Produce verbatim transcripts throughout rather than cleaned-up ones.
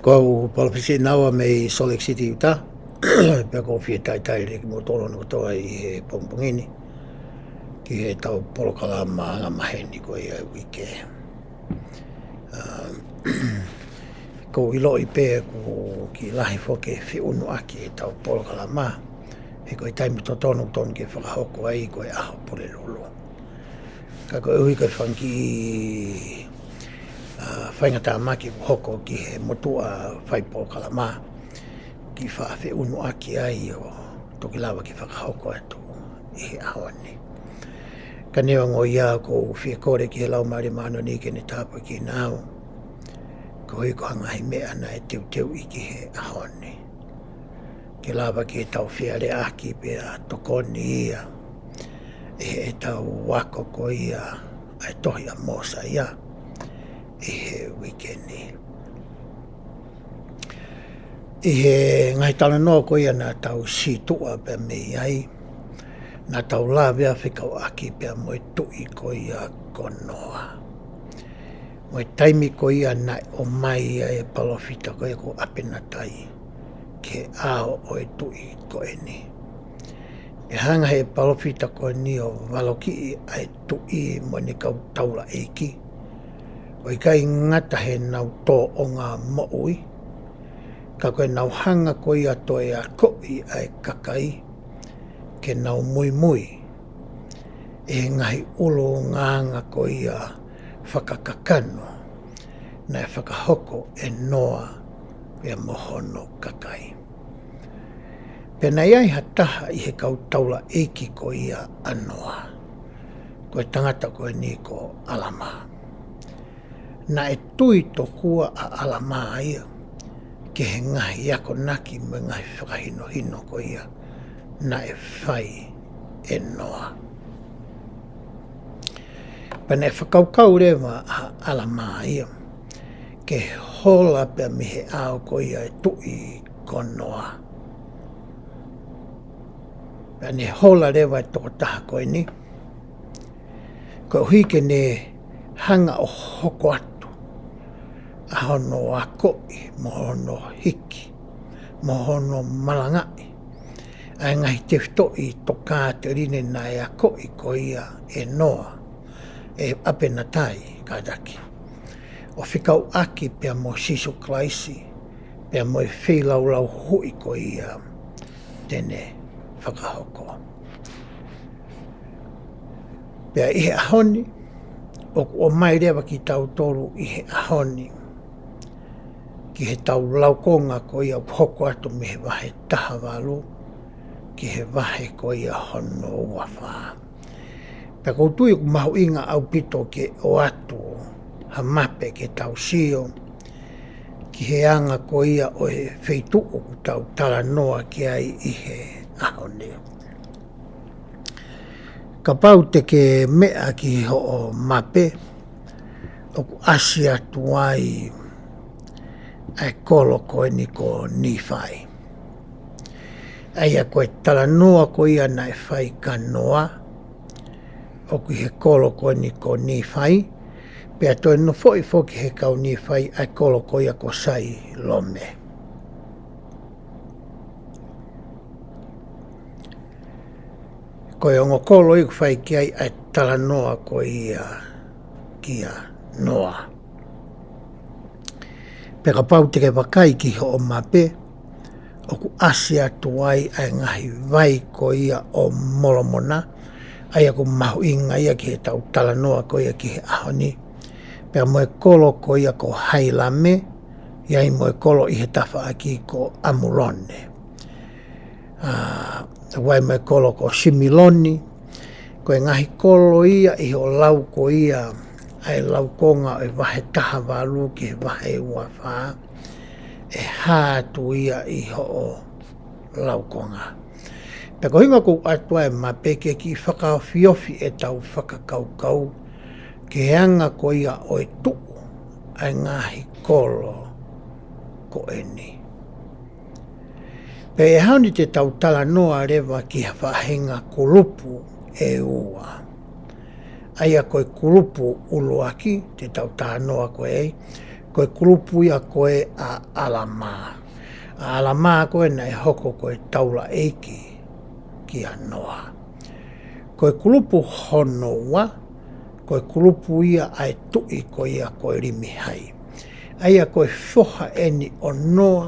Ko au Palōfesa Naua mei Salt Lake City, Utah. Pea ʻoku ou fie talitali lelei kimoutolu hono kotoa ʻi he pongipongi ni ki heʻetau polokalama anga maheni ko ia ʻo e uike. Um, ʻoku ou ʻiloʻi pē ʻoku kiʻi lahi foki e feʻunuʻaki ʻetau polokalama, he ko e taimi totonu ʻoku totonu ke fakahoko ai ko e ʻaho Pulelulu. Ka koeʻuhi ko e fanga kiʻi, ā, faingatāmaki kuo hoko ki he motuʻa fai polokalama, kiʻi faʻa feʻunuʻaki ai ʻo toki lava ke fakahoko atu ʻi he ʻaho ni. Ka neongo ia, ʻoku ou fie kole ki he Laumālie Māʻoniʻoni ke ne tāpuakiʻi au koeʻuhi ko e ngaahi meʻa naʻe teuteuʻi ki he ʻaho ni, ke lava ke tau fealeaʻaki pea tokoni ia ʻi heʻetau ako ko ia ʻa e tohi ʻa Mōsaia ʻi he uike ni. ʻI he ngaahi talanoa ko ia naʻa tau situʻa pea mei ai, naʻa tau lave fekauʻaki pea mo e tuʻi ko ia ko Noa, mo e taimi ko ia naʻe ʻomai ai e palōfita ko ia ko ʻApinetai ki he ʻao ʻo e tuʻi ko eni. Pea hanga ʻe he palōfita ko eni ʻo valokiʻi ʻa e tuʻi mo ʻene kau taulaʻeiki, ʻo ʻikai ngata heʻenau tōʻonga moʻui, ka ko ʻenau hanga ko ia ʻo toe akoʻi ʻa e kakai ke nau muimui ʻi he ngaahi ʻulungaanga ko ia fakakakano naʻe fakahoko ʻe Noa pea mo hono kakai. Pea naʻe ʻi ai ha taha ʻi he kau taulaʻeiki ko ia ʻa Noa, ko e tangata ko eni ko ʻAlamā. Naʻe tui tokua ʻa ʻAlamā ia ki he ngaahi akonaki mo e ngaahi fakahinohino ko ia naʻe fai ʻe Noa. Pea naʻe fakakaukau leva ʻa ʻAlamā ia ke hola pea mei he ʻao ko ia e tuʻi ko Noa. Pea ne hola leva e tokotaha ko eni, koeʻuhi ke ne hanga ʻo hoko atu ʻa hono akoʻi mo hono hiki mo hono malangaʻi ʻa e ngaahi tefitoʻi tokāteline naʻe akoʻi ko ia ʻe Noa, ʻe ʻApinetai kātaki, ʻo fekauʻaki pea mo Sīsū Kalaisi, pea mo e feilaulau huhuʻi ko ia te ne fakahoko. Pea ʻi he ʻaho ni, ʻoku ʻomai leva kitautolu ʻi he ʻaho ni ki heʻetau laukonga ko ia ʻoku hoko atu mei he vahe taha valu ki he vahe ko ia hono ua fā. Pea ʻoku ou tui ʻoku mahuʻinga ʻaupito ke ʻoatu ha mape ke tau sio ki he anga ko ia ʻo e feituʻu ʻoku tau talanoa ki ai ʻi he ʻaho ni. Kapau te ke meʻa ki hoʻo mape, ʻoku ʻasi atu ai ʻa e kolo ko eni ko Nīfai. ʻA ia ko e talanoa ko ia naʻe fai kia Noa, ʻoku ʻi he kolo ko eni ko Nīfai, pea toe nofoʻi foki he kau Nīfai ʻa e kolo ko ia ko Sailome. Ko e ongo kolo ia ʻoku fai ki ai ʻa e talanoa ko ia kia Noa. Pea kapau te ke vakai ki hoʻo mape, ʻoku ʻasi atu ai ʻa e ngaahi vai ko ia ʻo Molomona, ʻa ia ʻoku mahuʻinga ia ki heʻetau talanoa ko ia ki he ʻaho ni. Pea mo e kolo ko ia ko Hailame, ʻi ai mo e kolo ʻi he tafaʻaki ko ʻAmulone. ʻA, ʻoku ʻi ai mo e kolo ko Similoni, ko e ngaahi kolo ia ʻi hoʻo lau ko ia ʻa e laukonga ʻo e vahe taha valu ki he vahe ua fā, ʻe hā atu ia ʻi hoʻo laukonga. Pea ko e ʻuhinga ʻoku ou ʻoatu ai e mape ke kiʻi fakaofiofi ʻetau fakakaukau ki he anga ko ia ʻo e tuʻu ʻa e ngaahi kolo ko eni. Pea ʻi he ʻaho ni te tau talanoa leva ki ha faʻahinga kulupu ʻe ua. ʻA ia ko e kulupu ʻuluaki te tau talanoa ko ē, Ko e kulupu ia ko ē ʻa ʻAlamā. ʻA ʻAlamā ko ē naʻe hoko ko e taulaʻeiki kia Noa. Ko e kulupu hono ua, ko e kulupu ia ʻa e tuʻi ko ia ko Limihai. ʻA ia ko e foha eni ʻo Noa,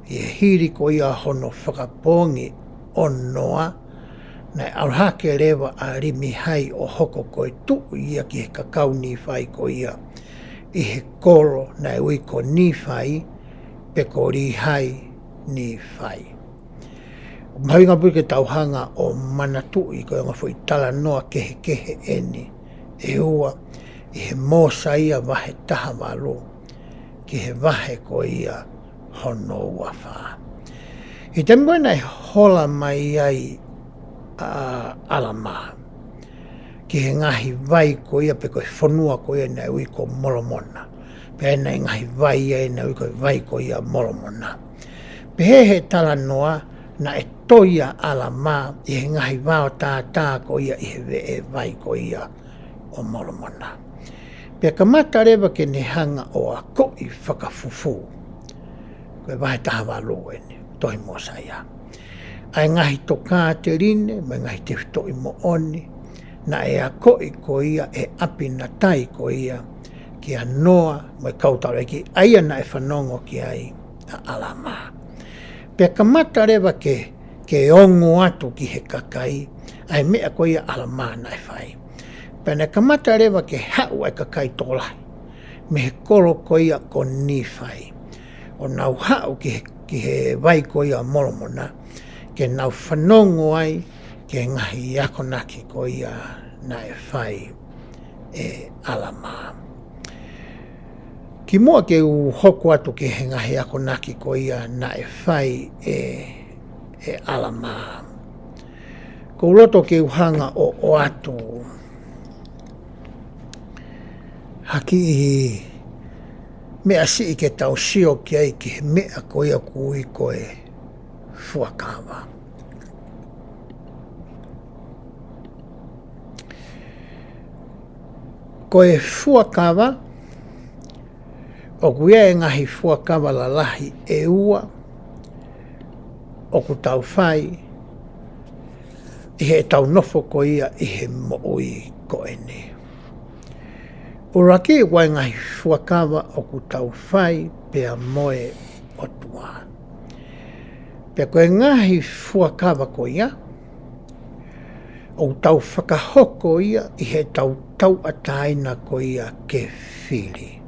ʻi he hili ko ia hono fakapoongi ʻo Noa, naʻe ʻalu hake leva ʻa Limihai ʻo hoko ko e tuʻi ia ki he kakai Nīfai ko ia, ʻi he kolo naʻe ui ko Nīfai, pe ko Līhai Nīfai. Mahuʻinga pē ke tau hanga ʻo manatuʻi ko e ongo foʻi talanoa kehekehe eni ʻe ua, ʻi he Mōsaia vahe taha valu, ki he vahe ko ia hono ua fā. ʻI he taimi ko ē naʻe hola mai ai ʻa ʻAlamā ki he ngaahi vai ko ia pe ko e fonua ko ia naʻe ui ko Molomona. Pea ʻi ai e ngaahi vai ia naʻe ui ko e vai ko ia Molomona. Pehē ʻe he talanoa naʻe toi ʻa ʻAlamā ʻi he ngaahi vao tātā ko ia ʻi he veʻe vai ko ia ʻo Molomona. Pea kamata leva ke ne hanga ʻo akoʻi fakafufū. Ko e vahe taha valu eni, tohi Mōsaia. ʻA e ngaahi tokāteline, mo e ngaahi tefitoʻi moʻoni, naʻe akoʻi ko ia ʻe ʻApinatai ko ia, kia Noa, mo e kau taulaʻeiki, ʻa ia naʻe fanongo ki ai ʻa ʻAlamā. Pea kamata leva ke, ke ongo atu ki he kakai, ʻa e meʻa ko ia ʻa ʻAlamā naʻe fai. Pea naʻe kamata leva ke haʻu ʻa e kakai tokolahi, mei he kolo ko ia ko Nīfai. ʻO nau haʻu ki he, ki he vai ko ia Molomona, ke nau fanongo ai, ki he ngaahi akonaki ko ia naʻe fai ʻe ʻAlamā. Kimuʻa ke u hoko atu ki he ngaahi akonaki ko ia naʻe fai ʻe, ʻe ʻAlamā. ʻOku ou loto ke u hanga ʻo, ʻo ʻoatu ha kiʻi meʻa siʻi ke tau sio ki ai ki he meʻa ko ia ʻoku ui ko e fuakava. Ko e fuakava, ʻoku ʻi ai e ngaahi fuakava lalahi ʻe ua, ʻoku tau fai, ʻi heʻetau nofo ko ia ʻi he moʻui ko eni. ʻUluaki ʻoku ʻi ai e ngaahi fuakava ʻoku tau fai pea mo e ʻOtua. Pea ko e ngaahi fuakava ko ia, ʻoku tau fakahoko ia ʻi heʻetau tauʻatāina ko ia ke fili.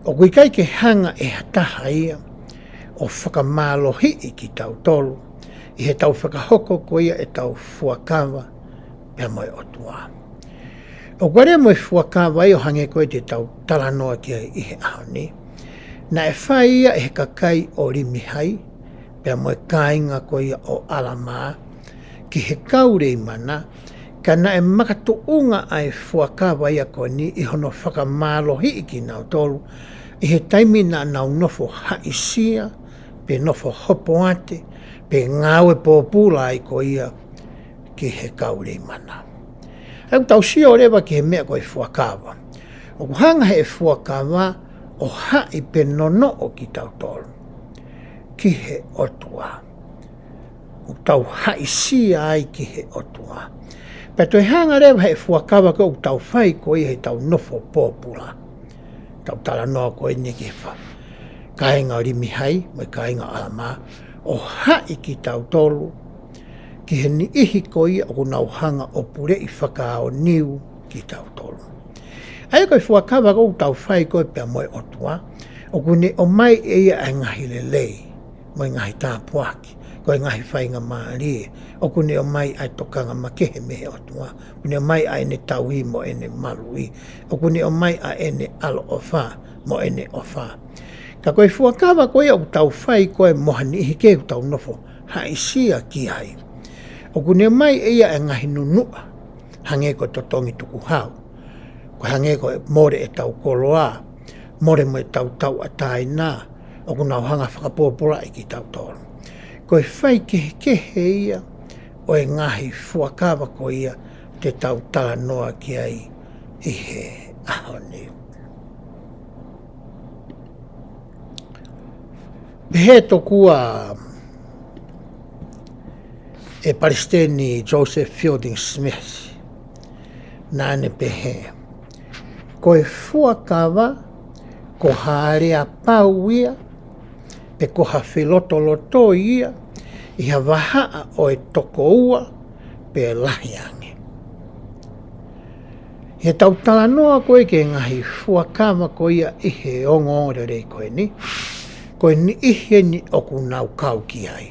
ʻOku ʻikai ke hanga ʻe ha taha ia, ʻo fakamālohiʻi kitautolu, ʻi heʻetau fakahoko ko ia ʻetau fuakava, pea mo e ʻOtua. ʻOku ʻi ai mo e fuakava ia ʻo hangē ko ia te tau talanoa ki ai ʻi he ʻaho ni. Naʻe fai ia ʻe he kakai ʻo Limihai, pea mo e kāinga ko ia ʻo ʻAlamā, ki he kau Leimana, ka naʻe makatuʻunga ʻa e fuakava ia ko eni ʻi hono fakamālohiʻi kinautolu, ʻi he taimi naʻa nau nofo haʻisia, pe nofo hopoate, pe ngāue pōpula ai ko ia ki he kau Leimana. ʻOku tau sio leva ki he meʻa ko e fuakava. ʻOku hanga ʻe he fuakava ʻo haʻi pe nonoʻo kitautolu ki he ʻOtua. ʻOku tau haʻisia ai ki he ʻOtua. Pea toe hanga leva ʻe he fuakava ko ē ʻoku tau fai ko ia heʻetau nofo pōpula. Tau talanoa ko eni ki he fā. Kāinga ʻo Limihai, mo e kāinga ʻo ʻAlamā, ʻo haʻi kitautolu, ki he niʻihi ko ia ʻoku nau hanga ʻo puleʻi fakaʻaoniu kitautolu. ʻA ia ko e fuakava ko ē ʻoku tau fai ko ē pea mo e ʻOtua, ʻoku ne ʻomai ʻe ia ʻa e ngaahi lelei, mo e ngaahi tāpuaki, ko e ngaahi faingamālie, ʻoku ne ʻomai ʻa e tokanga makehe mei he ʻOtua, ʻoku ne ʻomai ʻa ʻene tauhi mo ʻene maluʻi, ʻoku ne ʻomai ʻa ʻene ʻaloʻofa mo ʻene ʻofa. Ka ko e fuakava ko ia ʻoku tau fai ko ē mo ha niʻihi kehe ʻoku tau nofo haʻisia ki ai, ʻoku ne ʻomai ʻe ia ʻa e ngaahi nunuʻa, hangē ko e totongi tukuhau, ko e hangē ko e mole ʻetau koloa, mole mo ʻetau tauʻatāina, ʻoku nau hanga fakapōpulaʻi kitautolu. Ko e faikehekehe ia ʻo e ngaahi fuakava ko ia te tau talanoa ki ai ʻi he ʻaho ni. Pehē tokua ʻe Palesiteni Joseph Fielding Smith, naʻa ne pehē, ko e fuakava, ko ha lea pau ia, pe ko ha felotolotoi ia, ʻi ha vahaʻa ʻo e toko ua pe lahi ange. He tau talanoa ko ē ki he ngaahi fuakava ko ia ʻi he ongoongolelei ko eni, ko e niʻihi eni ʻoku nau kau ki ai.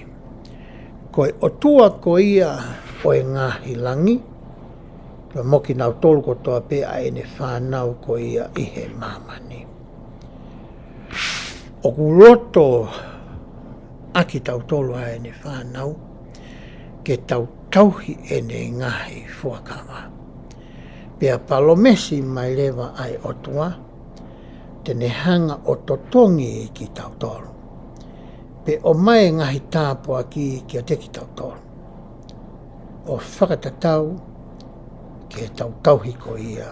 Ko e ʻOtua ko ia ʻo e ngaahi langi, pea mo kinautolu kotoa pē ʻa ʻene fānau ko ia ʻi he māmani. ʻOku loto ʻa kitautolu ʻa ʻene fānau ke tau tauhi ʻene ngaahi fuakava. Pea palōmesi mai leva ʻa e ʻOtua, te ne hanga ʻo totongi kitautolu, pe ʻomai e ngaahi tāpuaki kiate kitautolu, ʻo fakatatau ki he tau tauhi ko ia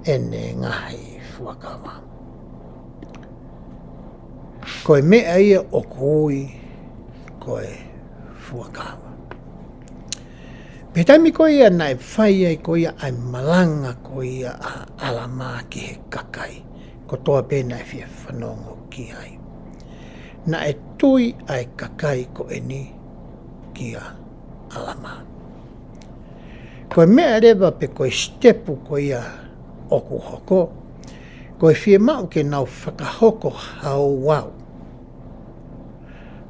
ʻene ngaahi fuakava. Ko e meʻa ia ʻoku ui ko e fuakava. Pea taimi ko ia naʻe fai ai ko ia ʻa e malanga ko ia ʻa ʻAlamā ki he kakai kotoa pē naʻe fie fanongo ki ai, naʻe tui ʻa e kakai ko eni kia ʻAlamā. Ko e meʻa leva pe ko e sitepu ko ia ʻoku hoko, ko e fiemaʻu ke nau fakahoko ha ouau.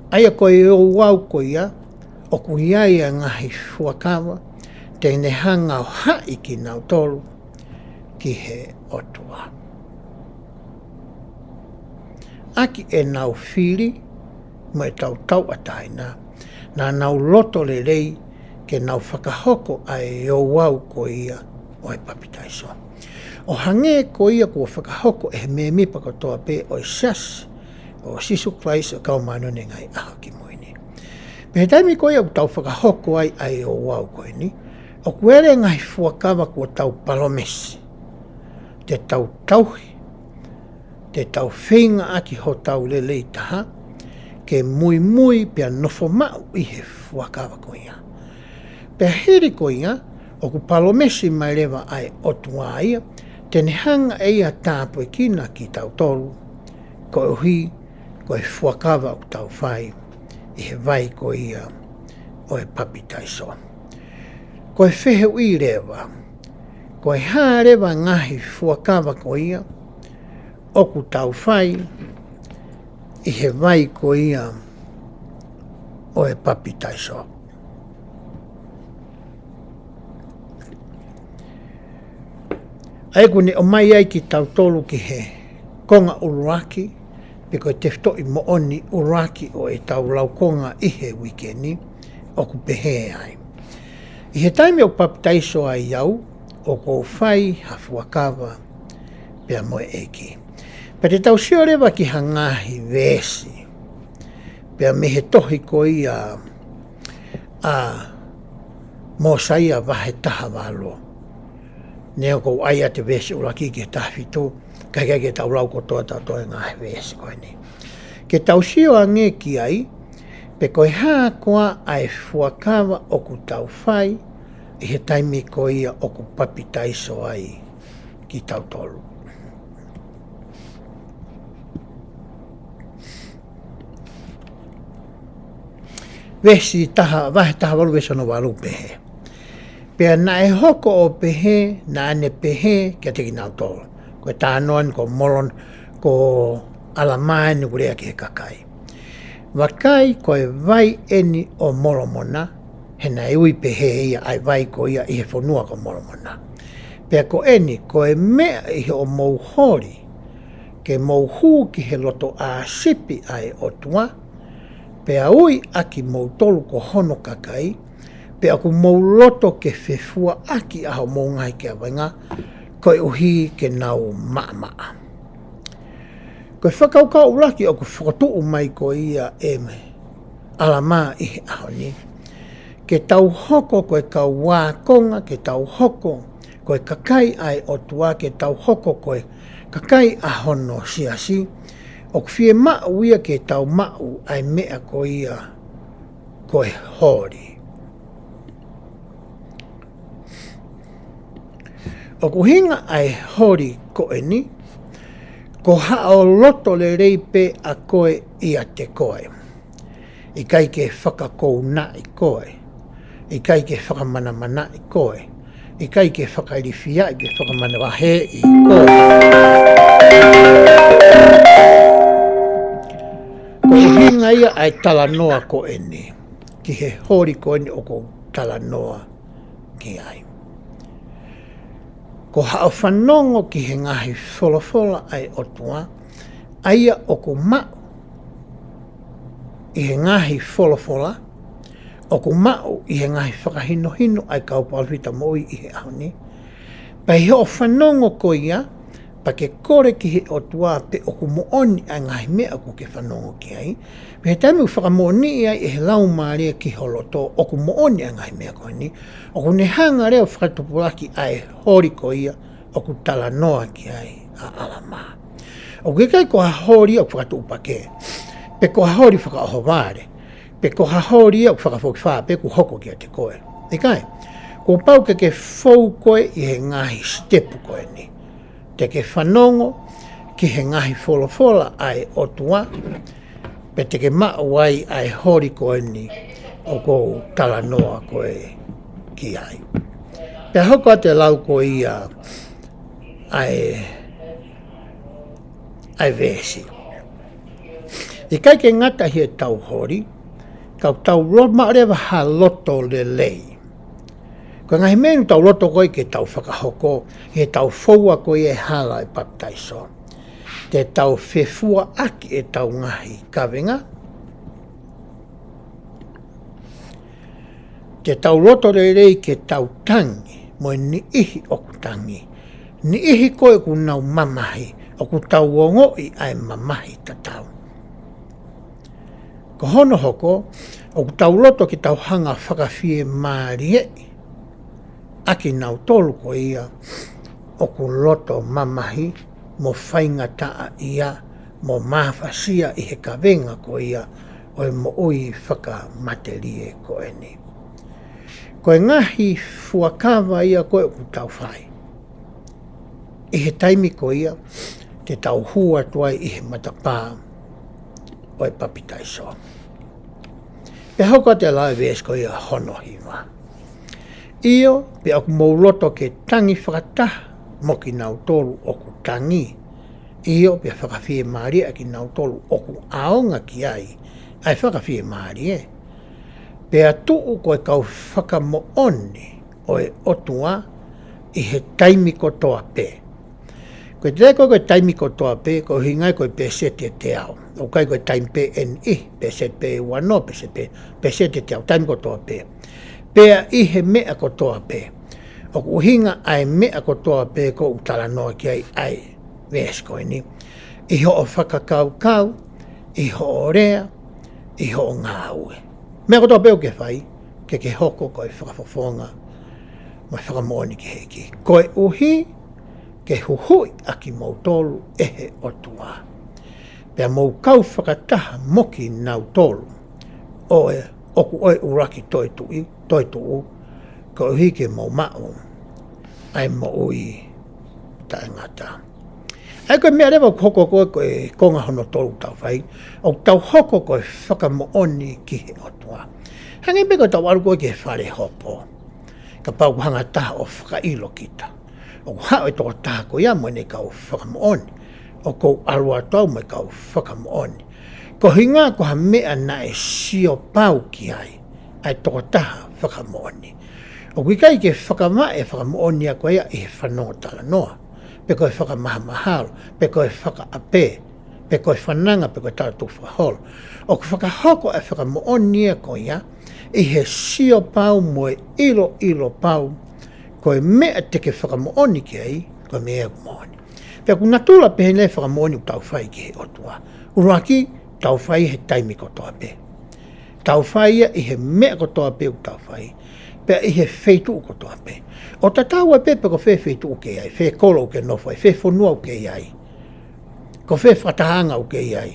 ʻA ia ko e ouau ko ia, ʻoku ʻi ai ʻa e ngaahi fuakava te ne hanga ʻo haʻi kinautolu ki he ʻOtua. ʻAki ʻenau fili mo ʻetau tauʻatāina, naʻa nau loto lelei ke nau fakahoko ʻa e ouau ko ia ʻo e papitaiso. ʻO hangē ko ia kuo fakahoko ʻe he mēmipa kotoa pē ʻo e Siasi ʻo Sīsū Kalaisi ʻo e Kau Māʻoniʻoni ʻi he Ngaahi ʻAho Kimui Ni. Pea he taimi ko ia ʻoku tau fakahoko ai ʻa e ouau ko eni, ʻoku ʻi ai e ngaahi fuakava kuo tau palōmesi te tau tauhi, te tau feinga ʻaki hotau lelei taha ke muimui pea nofo maʻu ʻi he fuakava ko ia. Pea hili ko ia, ʻoku palōmesi mai leva ʻa e ʻOtua ia, te ne hanga ʻe ia ʻo tāpuekina kitautolu, koeʻuhi ko e fuakava ʻoku tau fai ʻi he vai ko ia ʻo e papitaiso. Ko e fehuʻi leva, ko e hā leva ngaahi fuakava ko ia ʻoku tau fai ʻi he vai ko ia ʻo e papitaiso? ʻA ia ʻoku ne ʻomai ai kitautolu ki he konga ʻuluaki, pe ko e tefitoʻi moʻoni ʻuluaki ʻo ʻetau laukonga ʻi he uike ni, ʻoku pehē ai: ʻI he taimi ʻoku papitaiso ai au, ʻoku ou fai ha fuakava pea mo e ʻEiki. Pea te tau sio leva ki ha ngaahi veesi pea mei he tohi ko ia ʻa Mōsaia vahe taha valu. Neongo ʻoku ʻai atu e veesi ʻuluaki ki he taha fitu, ka ʻikai ke tau lau kotoa tautolu e ngaahi veesi ko eni. Ke tau sio ange ki ai, pe ko e hā koā ʻa e fuakava ʻoku tau fai ʻi he taimi ko ia ʻoku papitaiso ai kitautolu. Veesi taha, vahe taha valu veesi hono valu pehē: Pea naʻe hoko ʻo pehē, naʻa ne pehē kiate kinautolu. Ko e talanoa eni ko Molomona, ko ʻAlamā eni ʻoku lea ki he kakai. Vakai, ko e vai eni ʻo Molomona, he naʻe ui pehē ia ʻa e vai ko ia ʻi he fonua ko Molomona. Pea ko eni, ko e meʻa ʻi hoʻomou holi ke mou hū ki he loto ʻā sipi ʻa e ʻOtua, pea ui ʻa kimoutolu ko hono kakai, pea ʻoku mou loto ke fefuaʻaki ʻa hoʻomou ngaahi keavenga, koeʻuhi ke nau maʻamaʻa. Ko e fakakaukau ʻuluaki ʻoku fokotuʻu mai ko ia ʻe ʻAlamā ʻi he ʻaho ni, ke tau hoko ko e kau ākonga, ke tau hoko ko e kakai ʻa e ʻOtua, ke tau hoko ko e kakai ʻa hono siasi, ʻOku fiemaʻu ia ke tau maʻu ʻa e meʻa ko ia ko e holi. ʻOku ʻuhinga ʻa e holi ko eni, ko haʻo loto lelei pē ʻa koe ʻiate koe. ʻIkai ke fakakounaʻi koe. ʻIkai ke fakamanamanaʻi koe. ʻIkai ke fakailifiaʻi pe fakamanavaheʻi koe. Ko e ʻuhinga ia ʻa e talanoa ko eni, ki he holi ko eni ʻoku ou talanoa ki ai. Ko haʻo fanongo ki he ngaahi folofola ʻa e ʻOtua, ʻa ia ʻoku maʻu ʻi he ngaahi folofola, ʻoku maʻu ʻi he ngaahi fakahinohino ʻa e kau palōfita moʻui ʻi he ʻaho ni. Pea ʻi hoʻo fanongo ko ia, pea ke kole ki he ʻOtua pe ʻoku moʻoni ʻa e ngaahi meʻa ʻoku ke fanongo ki ai. Pea he taimi ʻoku fakamoʻoniʻi ai ʻe he Laumālie ki ho loto ʻoku moʻoni ʻa e ngaahi meʻa ko eni, ʻoku ne hanga leva ʻo fakatupulaki ʻa e holi ko ia ʻoku talanoa ki ai ʻa ʻAlamā. ʻOku ʻikai ko ha holi ia ʻoku fakatuʻupakē, pe ko ha holi fakaʻohovale, pe ko ha holi ia ʻoku fakafokifā pe ʻoku hoko kiate koe. ʻIkai, kuo pau ke ke fou koe ʻi he ngaahi sitepu ko eni. Te ke fanongo ki he ngaahi folofola ʻa e ʻOtua, pea te ke maʻu ai ʻa e holi ko eni ʻoku ou talanoa ko ē ki ai. Pea hoko atu e lau ko ia ʻa e, ʻa e veesi. ʻIkai ke ngata ʻi heʻetau holi, ka ʻoku tau lo-, maʻu leva ha loto lelei. Ko e ngaahi meʻa ʻoku tau loto ko ē ke tau fakahoko, ʻi heʻetau foua ko ia e hala ʻo e papitaiso. Te tau fefuaʻaki ʻetau ngaahi kavenga. Te tau loto lelei ke tau tangi mo e niʻihi ʻoku tangi. Niʻihi ko ē ʻoku nau mamahi, ʻoku tau ongoʻi ʻa e mamahi tatau. Ko hono hoko, ʻoku tau loto ke tau hanga ʻo fakafiemālieʻi ʻa kinautolu ko ia ʻoku loto mamahi mo faingataʻaʻia mo mafasia ʻi he kavenga ko ia ʻo e moʻui fakamatelie ko eni. Ko e ngaahi fuakava ia ko ē ʻoku tau fai ʻi he taimi ko ia te tau hū atu ai ʻi he matapā ʻo e papitaiso. Pea hoko atu e lau e veesi ko ia hono hiva. ʻIo, pea ʻoku mou loto ke tangi fakataha mo kinautolu ʻoku tangi. ʻIo, pea fakafiemālie ʻa kinautolu ʻoku ʻaonga ki ai ʻa e fakafiemālie. Pea tuʻu ko e kau fakamoʻoni ʻo e ʻOtua ʻi he taimi kotoa pē. Ko e taimi ko, ko e taimi kotoa pē, ko e ʻuhinga ia ko e pēseti ʻe teau. ʻOku ʻikai ko e taimi pē ʻe niʻihi, pēseti pē ʻe uanoa, pēseti pē, pēseti ʻe teau, taimi kotoa pē. Pea ʻi he meʻa kotoa pē. ʻOku ʻuhinga ʻa e meʻa kotoa pē ʻoku talanoa ki ai ʻa e veesi ko eni. ʻI hoʻo fakakaukau, ʻi hoʻo lea, ʻi hoʻo ngāue. Meʻa kotoa pē ʻoku ke fai, ke ke hoko ko e fakafofonga mo e fakamoʻoni ki he ʻEiki. Koeʻuhi ke huhuʻi ʻa kimoutolu ʻe he ʻOtua. Pea mou kau fakataha mo kinautolu ʻo e, ʻoku ʻo e ʻuluaki toetuʻu, toetuʻu, koeʻuhi ke mou maʻu ʻa e moʻui taʻengata. ʻA ia ko e meʻa leva ʻoku hoko ko ē, ko e konga hono tolu ʻoku tau fai, ʻoku tau hoko ko e fakamoʻoni ki he ʻOtua. Hangē pē ko ʻetau ʻalu ko ē ki he fale hopo. Kapau ʻoku hanga ha taha ʻo fakaʻilo kita, ʻoku haʻu e tokotaha ko ia mo ʻene kau fakamoʻoni, ʻoku ou ʻalu atu au mo e kau fakamoʻoni. Ko e ʻuhinga ko ha meʻa naʻe sio pau ki ai ʻa e tokotaha fakamoʻoni. ʻOku ʻikai ke fakamaʻa e fakamoʻoni ia ko ia ʻi he fanongo talanoa, pe ko e fakamahamahalo, pe ko e fakaʻapē, pe ko e fananga, pe ko e tala tukufakaholo. ʻOku fakahoko e fakamoʻoni ia ko ia ʻi he sio pau mo e ʻiloʻilo pau, ko e meʻa te ke fakamoʻoni ki ai, ko e meʻa ʻoku moʻoni. Pea ʻoku natula pehē ni e fakamoʻoni ʻoku tau fai ki he ʻOtua. ʻUluaki, tau fai he taimi kotoa pē. Tau fai ia ʻi he meʻa kotoa pē ʻoku tau fai. Pea ʻi he feituʻu kotoa pē. ʻO tatau ai pē pe ko fē feituʻu ʻoku ke ʻi ai, fē kolo ʻoku ke nofo ai, fē fonua ʻoku ke ʻi ai. Ko fē fakatahaʻanga ʻoku ke ʻi ai?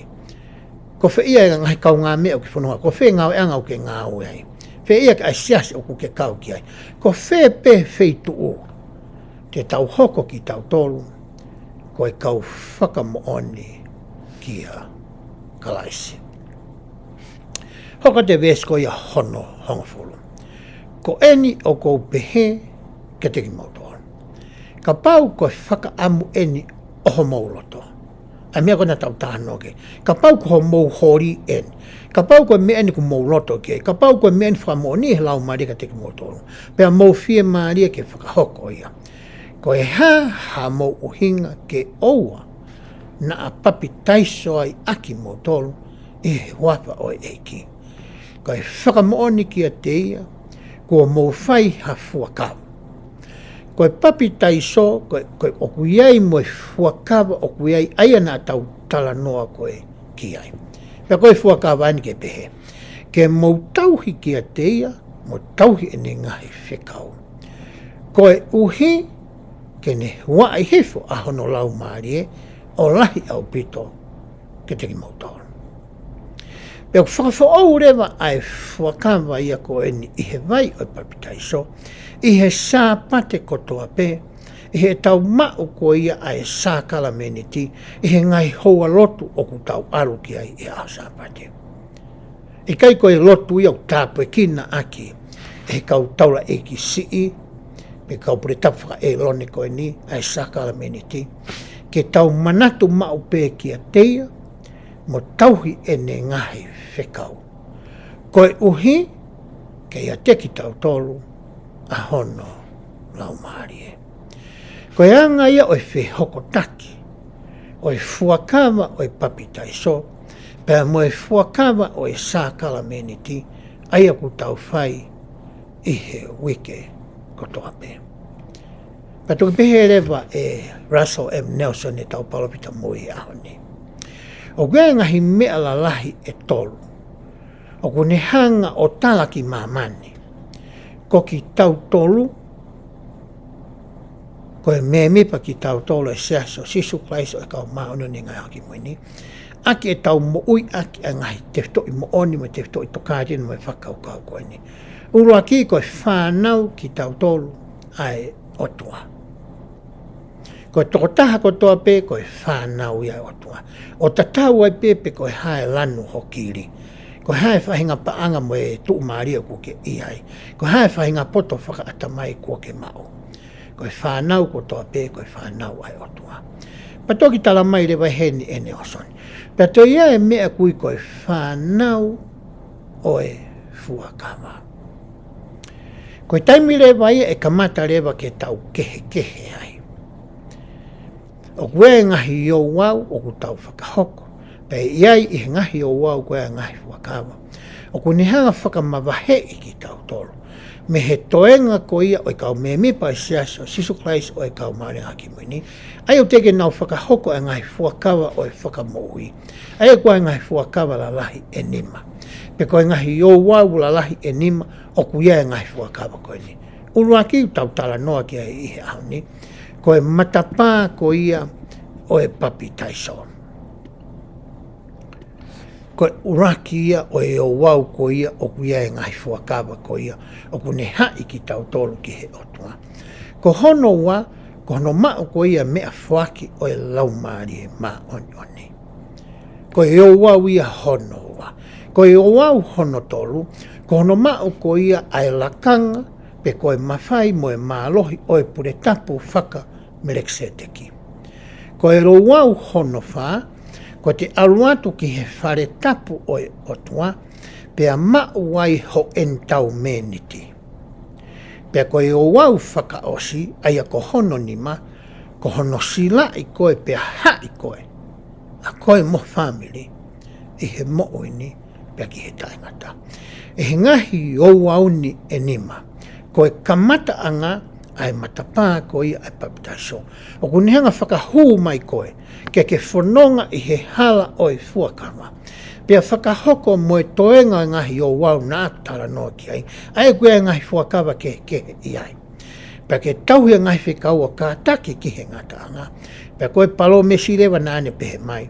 Ko fē ia e ngaahi kaungāmeʻa ʻoku ke fononga? Ko fē ngāueʻanga ʻoku ke ngāue ai? Fē ia e siasi ʻoku ke kau ki ai? Ko fē pē feituʻu te tau hoko kitautolu ko e kau fakamoʻoni kia Kalaisi? Hoko atu e veesi ko ia hono hongofulu. Ko eni ʻoku ou pehē kiate kimoutolu, kapau ko e fakaʻamu eni ʻo homou loto. ʻA e meʻa ko ē naʻa tau talanoa ki ai. Kapau ko hoʻomou holi eni. Kapau ko e meʻa eni ʻoku mou loto ki ai. Kapau ko e meʻa eni fakamoʻoni ʻe he Laumālie kiate kimoutolu, pea mou fiemālie ke fakahoko ia, ko e hā haʻamou ʻuhinga ke ʻoua naʻa papitaiso ai ʻa kimoutolu ʻi he huafa ʻo e ʻEiki? Ko e fakamoʻoni kiate ia kuo mou fai ha fuakava. Ko e papitaiso, ko e, ko e ʻoku ʻi ai mo e fuakava ʻoku ʻi ai, ʻa ia naʻa tau talanoa ko ē ki ai. Pea ko e fuakava eni ke pehē, ke mou tauhi kiate ia, mo tauhi ʻene ngaahi fekau. Koeʻuhi ke ne huaʻi hifo ʻa hono Laumālie ʻo lahi ʻaupito kiate kimoutolu. Pea ʻoku fakafoʻou leva ʻa e fuakava ia ko eni ʻi he vai ʻo e papitaiso, ʻi he Sāpate kotoa pē, ʻi heʻetau maʻu ko ia ʻa e sākalameniti, ʻi he ngaahi houa lotu ʻoku tau ʻalu ki ai ʻi he ʻaho Sāpate. ʻIkai ko e lotu ia ʻoku tāpuekina ʻaki ʻe he kau taulaʻeiki siʻi, pe kau pule tapu fakaʻĒlone ko eni, ʻa e sākalameniti, ke tau manatu maʻu pē kiate ia, mo tauhi ʻene ngaahi fekau. Koeʻuhi ke ʻiate kitautolu ʻa hono Laumālie. Ko e anga ia ʻo e fehokotaki ʻo e fuakava ʻo e papitaiso, pea mo e fuakava ʻo e sākalameniti, ʻa ia ʻoku tau fai ʻi he uike kotoa pē. Pea toki pehē leva ʻe Russell M. Nelson, ʻetau palōfita moʻui he ʻaho ni, ʻoku ʻi ai e ngaahi meʻa lalahi ʻe tolu ʻoku ne hanga ʻo tala ki māmani ko kitautolu, ko e mēmipa kitautolu ʻo e Siasi ʻo Sīsū Kalaisi ʻo e Kau Māʻoniʻoni ʻi he Ngaahi ʻAho Kimui Ni, ʻaki ʻetau moʻui ʻaki ʻa e ngaahi tefitoʻi moʻoni mo e tefitoʻi tokāteline mo e fakakaukau ko eni. ʻUluaki, ko e fānau kitautolu ʻa e ʻOtua. Ko e tokotaha kotoa pē ko e fānau ia ʻa e ʻOtua, ʻo tatau ai pē pe ko e hā e lanu ho kili, ko e hā e faʻahinga paʻanga mo e tuʻumālie ʻoku ke ʻi ai, ko e hā e faʻahinga poto fakaʻatamai kuo ke maʻu. Ko e fānau kotoa pē ko e fānau ʻa e ʻOtua. Pea toki tala mai leva heni ʻe Nelson, pea toe ʻi ai e meʻa ʻoku ui ko e fānau ʻo e fuakava. Ko e taimi leva ia ʻe kamata leva ke tau kehekehe ai. ʻOku ʻi ai e ngaahi ouau ʻoku tau fakahoko, pea ʻi ai ʻi he ngaahi ouau ko ia e ngaahi fuakava ʻoku ne hanga ʻo fakamavaheʻi kitautolu mei he toenga ko ia ʻo e kau mēmipa ʻo e Siasi ʻo Sīsū Kalaisi ʻo e Kau Māʻoniʻoni ʻi he Ngaahi ʻAho Kimui Ni, ʻa ia ʻoku teʻeki ke nau fakahoko e ngaahi fuakava ʻo e fakamoʻui, ʻa ia ko e ngaahi fuakava lalahi ʻe nima, pe ko e ngaahi ouau lalahi ʻe nima ʻoku ʻi ai e ngaahi fuakava ko eni. ʻUluaki ʻoku tau talanoa ki ai ʻi he ʻaho ni, ko e matapā ko ia ʻo e papitaiso. Ko e ʻuluaki ia ʻo e ouau ko ia ʻoku ʻi ai e ngaahi fuakava ko ia ʻoku ne haʻi kitautolu ki he ʻOtua. Ko hono ua, ko hono maʻu ko ia e meʻafoaki ʻo e Laumālie Māʻoniʻoni. Ko e ouau ia hono ua. Ko e ouau hono tolu, ko hono maʻu ko ia ʻa e lakanga, pe ko e mafai mo e mālohi ʻo e pule tapu faka-Melekiseteki. Ko e ouau hono fā, ko ʻete ʻalu atu ki he fale tapu ʻo e ʻOtua, pea maʻu ai ho ʻenitaumēniti. Pea ko e ouau fakaʻosi, ʻa ia ko hono nima, ko hono silaʻi koe pea haʻi koe, ʻa koe mo ho fāmili, ʻi he moʻui ni pea ki he taʻengata. ʻI he ngaahi ouau ni ʻe nima, ko e kamataʻanga ʻa e matapā ko ia ʻa e papitaiso, ʻoku ne hanga ʻo fakahū mai koe ke ke fononga ʻi he hala ʻo e fuakava, pea fakahoko mo e toenga e ngaahi ouau naʻa ku talanoa ki ai, ʻa ia ʻoku ʻi ai e ngaahi fuakava kehekehe ʻi ai. Pea ke tauhi e ngaahi fekau ʻo kātaki ki he ngataʻanga. Pea ko e palōmesi leva naʻa ne pehē mai,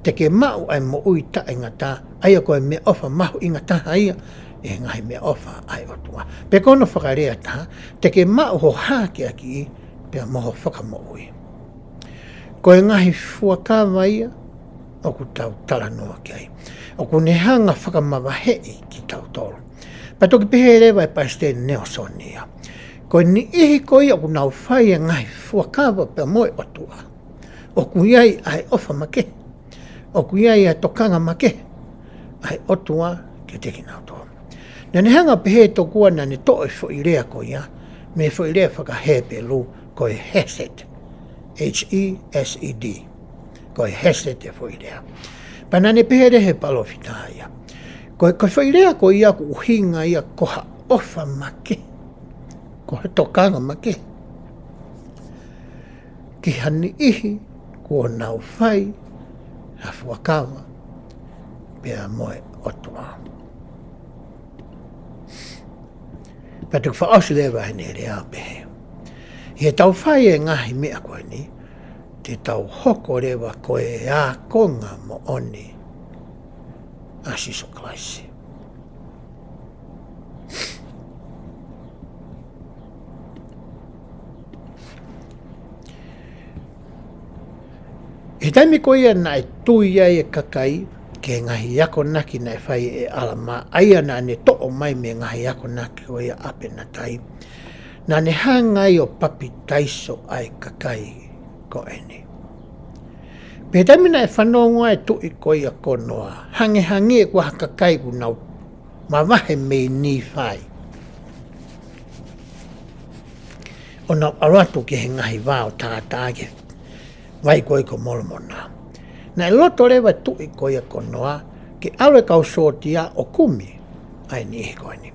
te ke maʻu ʻa e moʻui taʻengata, ʻa ia ko e meʻaʻofa mahuʻinga taha ia ʻi he ngaahi meʻaʻofa ʻa e ʻOtua. Pe ko hono fakalea ʻe taha, te ke maʻu ho hākeakiʻi pea mo ho fakamoʻui. Ko e ngaahi fuakava ia ʻoku tau talanoa ki ai, ʻoku ne hanga ʻo fakamavaheʻi kitautolu. Pea toki pehē leva ʻe Palesiteni Nalesoni ia, ko e niʻihi ko ia ʻoku nau fai e ngaahi fuakava pea mo e ʻOtua, ʻoku ʻi ai ʻa e ʻofa makehe, ʻoku ʻi ai ʻa e tokanga makehe ʻa e ʻOtua kiate kinautolu. Naʻa ne hanga ʻo pehē tokua naʻa ne toʻo e foʻi lea ko ia mei he foʻi lea faka-Hepelū ko e hesed, H E S E D. Ko e hesed e foʻi lea. Pea naʻa ne pehē leva ʻe he palōfita ia, ko e, ko e foʻi lea ko ia ʻoku ʻuhinga ia ko ha ʻofa makehe, ko ha tokanga makehe ki ha niʻihi kuo nau fai ha fuakava pea mo e ʻOtua. Pea toki fakaʻosi leva ʻene lea ʻo pehē, ʻi heʻetau fai e ngaahi meʻa ko eni, te tau hoko leva ko e ākonga moʻoni ʻa Sīsū Kalaisi. ʻI he taimi ko ia naʻe tui ai e kakai ki he ngaahi akonaki naʻe fai ʻe ʻAlamā, ʻa ia naʻa ne toʻo mai mei he ngaahi akonaki ko ia ʻa ʻApinetai, naʻa ne hanga ai ʻo papitaiso ʻa e kakai ko eni. Pea ʻi he taimi naʻe fanongo ai e tuʻi ko ia ko Noa, hangehangē ko ha kakai kuo nau mavahe mei Nīfai ʻo nau ʻalu atu ki he ngaahi vao tātā ki he vai ko ia ko Molomona. Naʻe loto leva e tuʻi ko ia ko Noa ke ʻalu e kau sōtia ʻo kumi ʻa e niʻihi ko eni.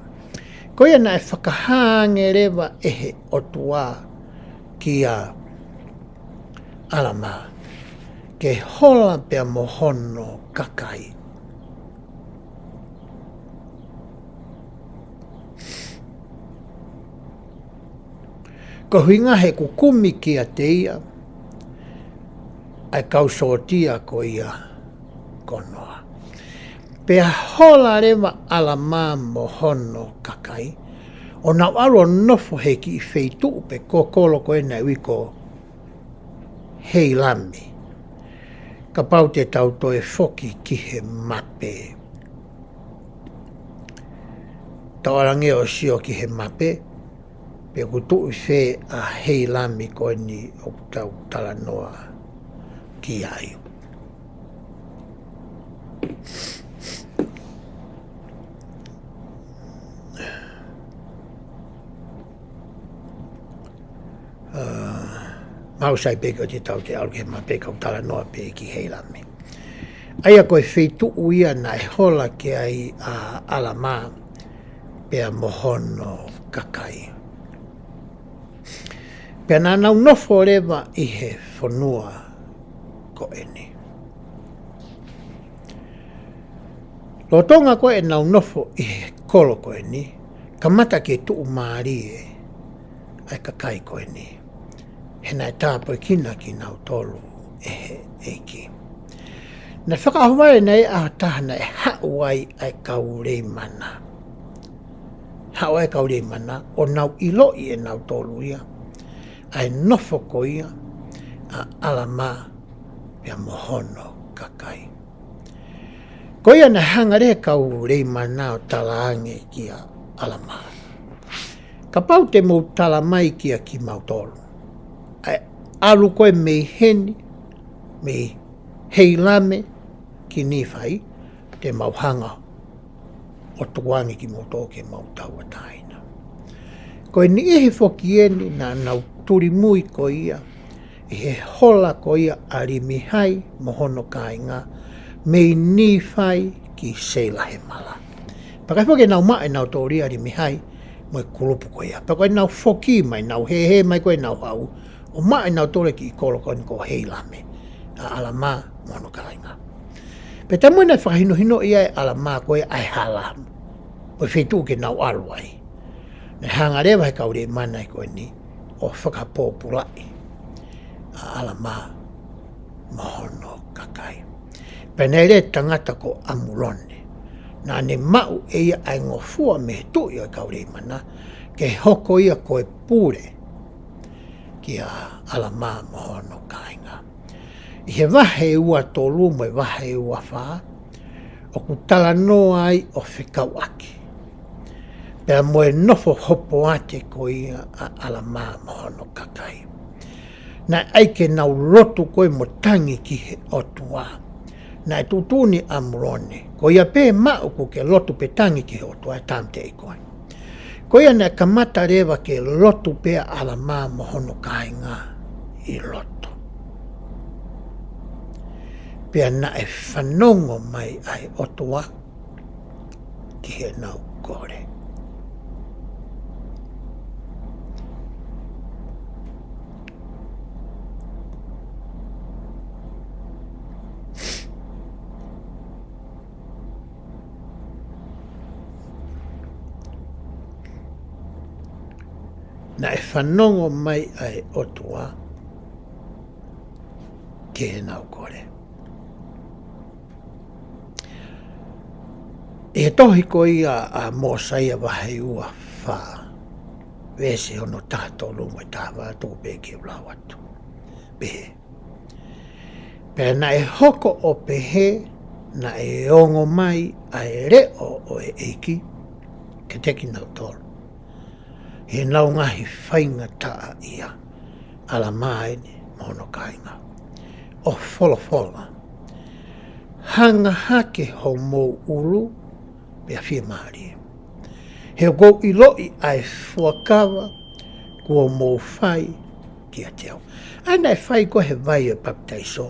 Ko ia naʻe fakahā ange leva ʻe he ʻOtua kia ʻAlamā ke hola pea mo hono kakai. Ko e ʻuhinga he ʻoku kumi kiate ia ʻa e kau sōtia ko ia ko Noa. Pea hola leva ʻAlamā mo hono kakai ʻo nau ʻalu ʻo nofo he kiʻi feituʻu pe ko e kolo ko ē naʻe ui ko Heilami. Kapau te tau toe foki ki he mape, tau ʻalu ange ʻo sio ki he mape, pe ʻoku tuʻu ʻi fē ʻa Heilami ko eni ʻoku tau talanoa ki ai. ʻA, mau sai pē ko ʻete tau te ʻalu ki he mape kau talanoa pē ki Heilami. ʻA ia ko e feituʻu ia naʻe hola ki ai ʻa ʻAlamā pea mo hono kakai. Pea naʻa nau nofo leva ʻi he fonua ko eni. Lolotonga ko ʻenau nofo ʻi he kolo ko eni, kamata ke tuʻumālie ʻa e kakai ko eni, he naʻe tāpuekina kinautolu ʻe he ʻEiki. Naʻe fakaʻohovale naʻe ʻi ai e ʻaho ʻe taha naʻe haʻu ai ʻa e kau Leimana. Haʻu ai e kau Leimana ʻo nau ʻiloʻi ʻenautolu ia ʻa e nofo ko ia ʻa ʻAlamā pea mo hono kakai. Ko ia naʻe hanga leva ʻe he kau Leimana ʻo talaange kia ʻAlamā, kapau te mou tala mai kia kimautolu ʻa e ʻalu ko ē mei heni, mei Heilami ki Nīfai, te mau hanga ʻo tukuange kimoutolu ke mau tauʻatāina. Ko e niʻihi foki eni naʻa nau tulimui ko ia ʻi he hola ko ia ʻa Limihai mo hono kāinga mei Nīfai ki Seilahemala. Pea ʻikai foki ke nau maʻu ʻenautolu ia ʻa Limihai mo e kulupu ko ia. Pea ko ʻenau foki mai, nau hēhē mai ko ē ʻenau haʻu ʻo maʻu ʻenautolu e kiʻi kolo ko eni ko Heilami, ʻa ʻAlamā mo hono kāinga. Pea taimi naʻe fakahinohinoʻi ai ʻe ʻAlamā ko ē ʻa e hala mo e feituʻu ke nau ʻalu ai, naʻe hanga leva ʻe he kau Leimana ko eni ʻo fakapōpulaʻi ʻa ʻAlamā mo hono kakai. Pea naʻe ʻi ai e tangata ko ʻAmuloni, naʻa ne maʻu ʻe ia ʻa e ngofua mei he tuʻi ʻo e kau Leimana, ke hoko ia ko e pule kia ʻAlamā mo hono kāinga. ʻI he vahe ua tolu mo e vahe ua fā, ʻoku talanoa ai ʻo fekauʻaki pea mo e nofo hopoate ko ia ʻa ʻAlamā mo hono kakai. Naʻe ʻai ke nau lotu ko ē mo tangi ki he ʻOtua. Naʻe tuʻutuʻuni ʻe ʻAmuloni, ko ia pē maʻu kuo ke lotu pe tangi ki he ʻOtua, ʻe tāmateʻi koe. Ko ia naʻe kamata leva ke lotu pē ʻa ʻAlamā mo hono kāinga ʻi loto. Pea naʻe fanongo mai ʻa e ʻOtua ki heʻenau kole. Naʻe fanongo mai ʻa e ʻOtua ki heʻenau kole. ʻI he tohi ko ia ʻa Mōsaia vahe ua fā, veesi hono taha tolu mo e taha fā, tuku pē ke u lau atu. Pehē: Pea naʻe hoko ʻo pehē naʻe ongo mai ʻa e leʻo ʻo e ʻEiki kiate kinautolu ʻi heʻenau ngaahi faingataʻaʻia, ʻAlamā eni mo hono kāinga, ʻo folofola: Hanga hake homou ʻulu pea fiemālie, he ʻoku ou ʻiloʻi ʻa e fuakava kuo mou fai kiate au. ʻA ia naʻe fai ko ē he vai ʻo e papitaiso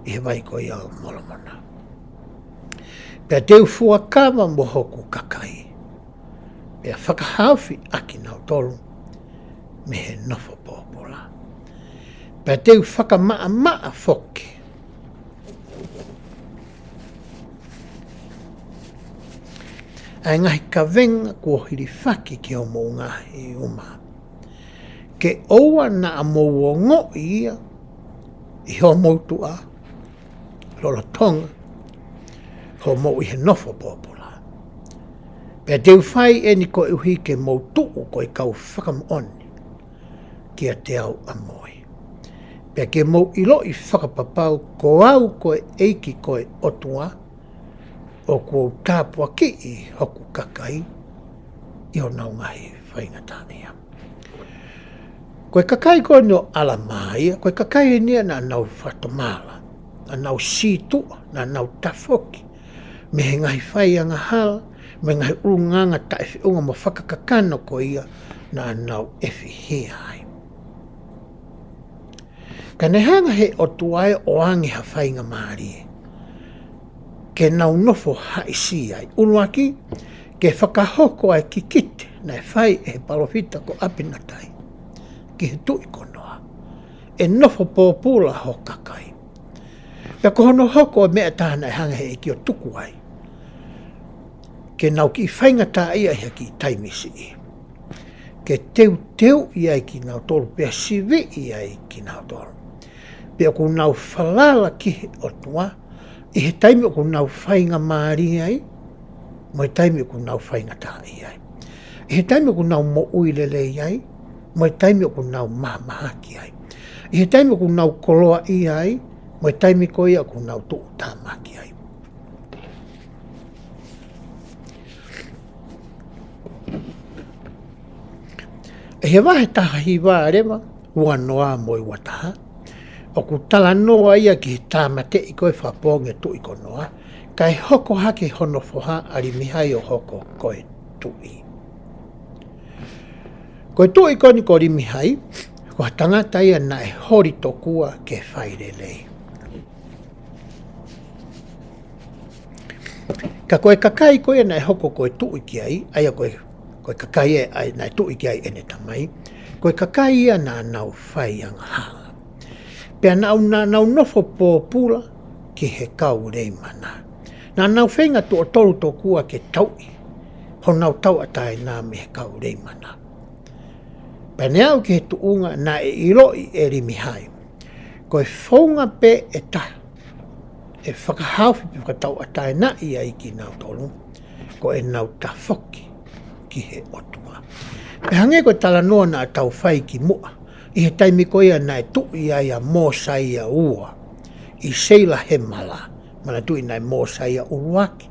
ʻi he vai ko ia ʻo Molomona. Pea te u fuakava mo hoku kakai, pea fakahaofi ʻa kinautolu mei he nofo pōpula. Pea te u fakamaʻamaʻa foki ʻa e ngaahi kavenga kuo hilifaki ki homou ngaahi uma, ke ʻoua naʻa mou ongoʻi ia ʻi homou tuʻa, lolotonga hoʻomou ʻi he nofo pōpula. Pea te u fai eni koeʻuhi ke mou tuʻu ko e kau fakamoʻoni kiate au ʻamui, pea ke mou ʻiloʻi fakapapau ko au ko e ʻEiki ko e ʻOtua, ʻoku ou tāpuakiʻi hoku kakai ʻi honau ngaahi faingataʻaʻia. Ko e kakai ko eni ʻo ʻAlamā ia, ko e kakai eni ia naʻa nau fakatomala, naʻa nau sītuʻa, naʻa nau tafoki mei he ngaahi fai angahala, mei he ngaahi ʻulungaanga taʻefeʻunga mo fakakakano ko ia naʻa nau ʻefihia ai. Ka naʻe hanga he ʻOtua ia ʻo ʻoange ha faingamālie ke nau nofo haʻisia ai. ʻUluaki, ke fakahoko ʻa e kikite naʻe fai ʻe he palōfita ko ʻApinatai ki he tuʻi ko Noa, ʻe nofo pōpula ho kakai. Pea ko hono hoko ʻo e meʻa ʻe taha naʻe hanga he ʻEiki ʻo tuku ai ke nau kiʻi faingataʻaʻia ʻi ha kiʻi taimi siʻi, ke teuteuʻi ai kinautolu, pea siviʻi ai kinautolu, pea ʻoku nau falala ki he ʻOtua ʻi he taimi ʻoku nau faingamālie ai, mo e taimi ʻoku nau faingataʻaʻia ai. ʻI he taimi ʻoku nau moʻui lelei ai, mo e taimi ʻoku nau mahamahaki ai. ʻI he taimi ʻoku nau koloaʻia ai, mo e taimi ko ia ʻoku nau tuʻutāmaki ai. ʻI he vahe taha hiva leva, ua noa mo e ua taha, ʻoku talanoa ia ki he tāmateʻi ko ē fakapoongi ʻo e tuʻi ko Noa, kae hoko hake hono foha ʻa Limihai ʻo hoko ko e tuʻi. Ko e tuʻi ko eni ko Limihai, ko ha tangata ia naʻe holi tokua ke fai lelei. Ka ko e kakai ko ia naʻe hoko ko e tuʻi ki ai, ʻa ia ko e, ko e kakai ē, ʻa ia naʻe tuʻi ki ai ʻene tamai, ko e kakai ia naʻa nau fai angahala. Pea naʻa nau, naʻa nau nofo pōpula ki he kau Leimana. Naʻa nau feinga tuʻo tolu tokua ke tauʻi honau tauʻatāina mei he kau Leimana. Pea ne aʻu ki he tuʻunga naʻe ʻiloʻi ʻe Limihai ko e founga pē ʻe taha ʻe fakahaofi pe fakatauʻatāinaʻi ai kinautolu, ko ʻenau tafoki ki he ʻOtua. Pea hangē ko e talanoa naʻa tau fai kimuʻa, ʻi he taimi ko ia naʻe tuʻi ai ʻa Mōsaia ua ʻi Seilahemala. Manatuʻi naʻe Mōsaia ʻuluaki,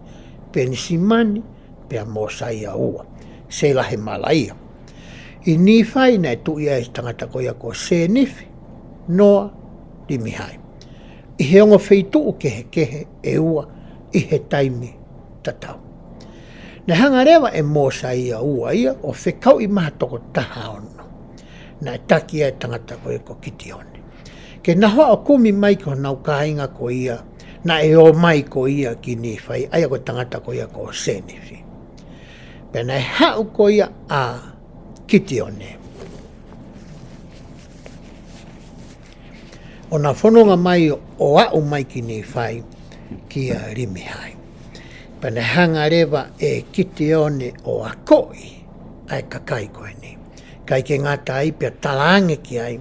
Penisimani, pea Mōsaia ua, Seilahemala ia. ʻI Nīfai naʻe tuʻi ai e tangata ko ia ko Sēnifi, Noa, Limihai, ʻi he ongo feituʻu kehekehe ʻe ua ʻi he taimi tatau. Naʻe hanga leva ʻe Mōsaia ua ia ʻo fekauʻi mai ha toko taha ono, naʻe taki ai e tangata ko ia ko Kitione, ke nau haʻu ʻo kumi mai ki honau kāinga ko ia naʻe ō mai ko ia ki Nīfai, ʻa ia ko e tangata ko ia ko Sēnifi. Pea naʻe haʻu ko ia ʻa Kitione ʻo na fononga mai ʻo aʻu mai ki Nīfai kia Limihai. Pea naʻe hanga leva ʻe Kitione ʻo akoʻi ʻa e kakai ko eni, ʻikai ke ngata ai pea talaange ki ai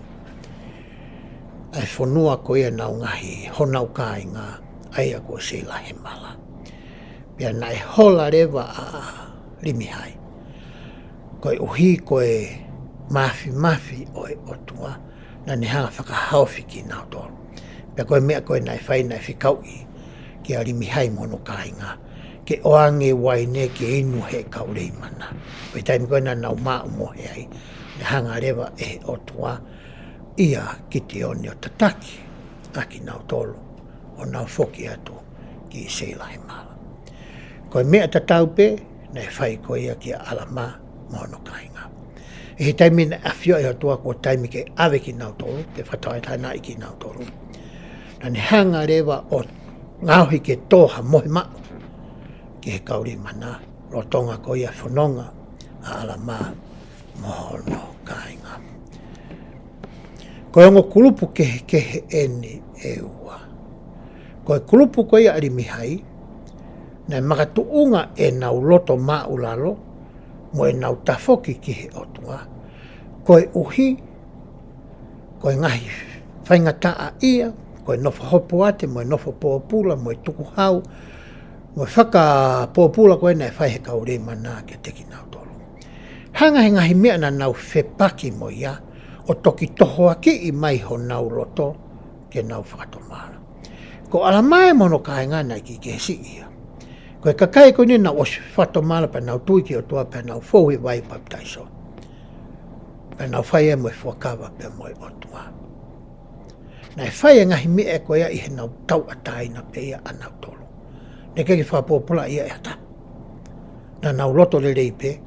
ʻa e fonua ko ia ʻenau ngaahi, honau kāinga, ʻa ia ko Seilahemala. Pea naʻe hola leva ʻa Limihai, koeʻuhi ko e māfimafi ʻo e ʻOtua naʻa ne hanga ʻo fakahaofi kinautolu. Pea ko e meʻa ko ē naʻe fai, naʻe fekauʻi kia Limihai mo hono kāinga ke ʻoange uaine ke inu ʻe he kau Leimana. Pea ʻi he taimi ko ē naʻa nau maʻu mohe ai, naʻe hanga leva ʻe he ʻOtua ʻia Kitione ʻo tataki ʻa kinautolu ʻo nau foki atu ki Seilahemala. Ko e meʻa tatau pē naʻe fai ko ia kia ʻAlamā mo hono kāinga. ʻI he taimi naʻe ʻafioʻi ʻe he ʻOtua ko e taimi ke ʻave kinautolu, ke fakatauʻatāinaʻi kinautolu, naʻa ne hanga leva ʻo ngaohi ke tō ha mohe maʻu ki he kau Leimana, lolotonga ko ia e fononga ʻa ʻAlamā mo hono kāinga. Ko e ongo kulupu kehekehe eni ʻe ua. Ko e kulupu ko ia ʻa Limihai, naʻe makatuʻunga ʻenau loto māʻulalo mo ʻenau tafoki ki he ʻOtua, koeʻuhi ko e ngaahi faingataʻaʻia, ko e nofo hopoate, mo e nofo pōpula, mo e tukuhau, mo e fakapōpula ko ē naʻe fai ʻe he kau Leimana kiate kinautolu. Hanga ʻe he ngaahi meʻa naʻa nau fepaki mo ia ʻo toki tohoakiʻi mai honau loto ke nau fakatomala. Ko ʻAlamā mo hono kāinga naʻe kiʻi kehe siʻi ia. Ko e kakai ko eni naʻa nau ʻosi fakatomala pea nau tui ki he ʻOtua pea nau fou he vai papitaiso, pea nau fai ia mo e fuakava pea mo e ʻOtua. Naʻe fai e ngaahi meʻa ko ia ʻi heʻenau tauʻatāina pē ia ʻanautolu. Naʻe ʻikai ke fakapōpulaʻi ia ʻe ha taha. Naʻa nau loto lelei pē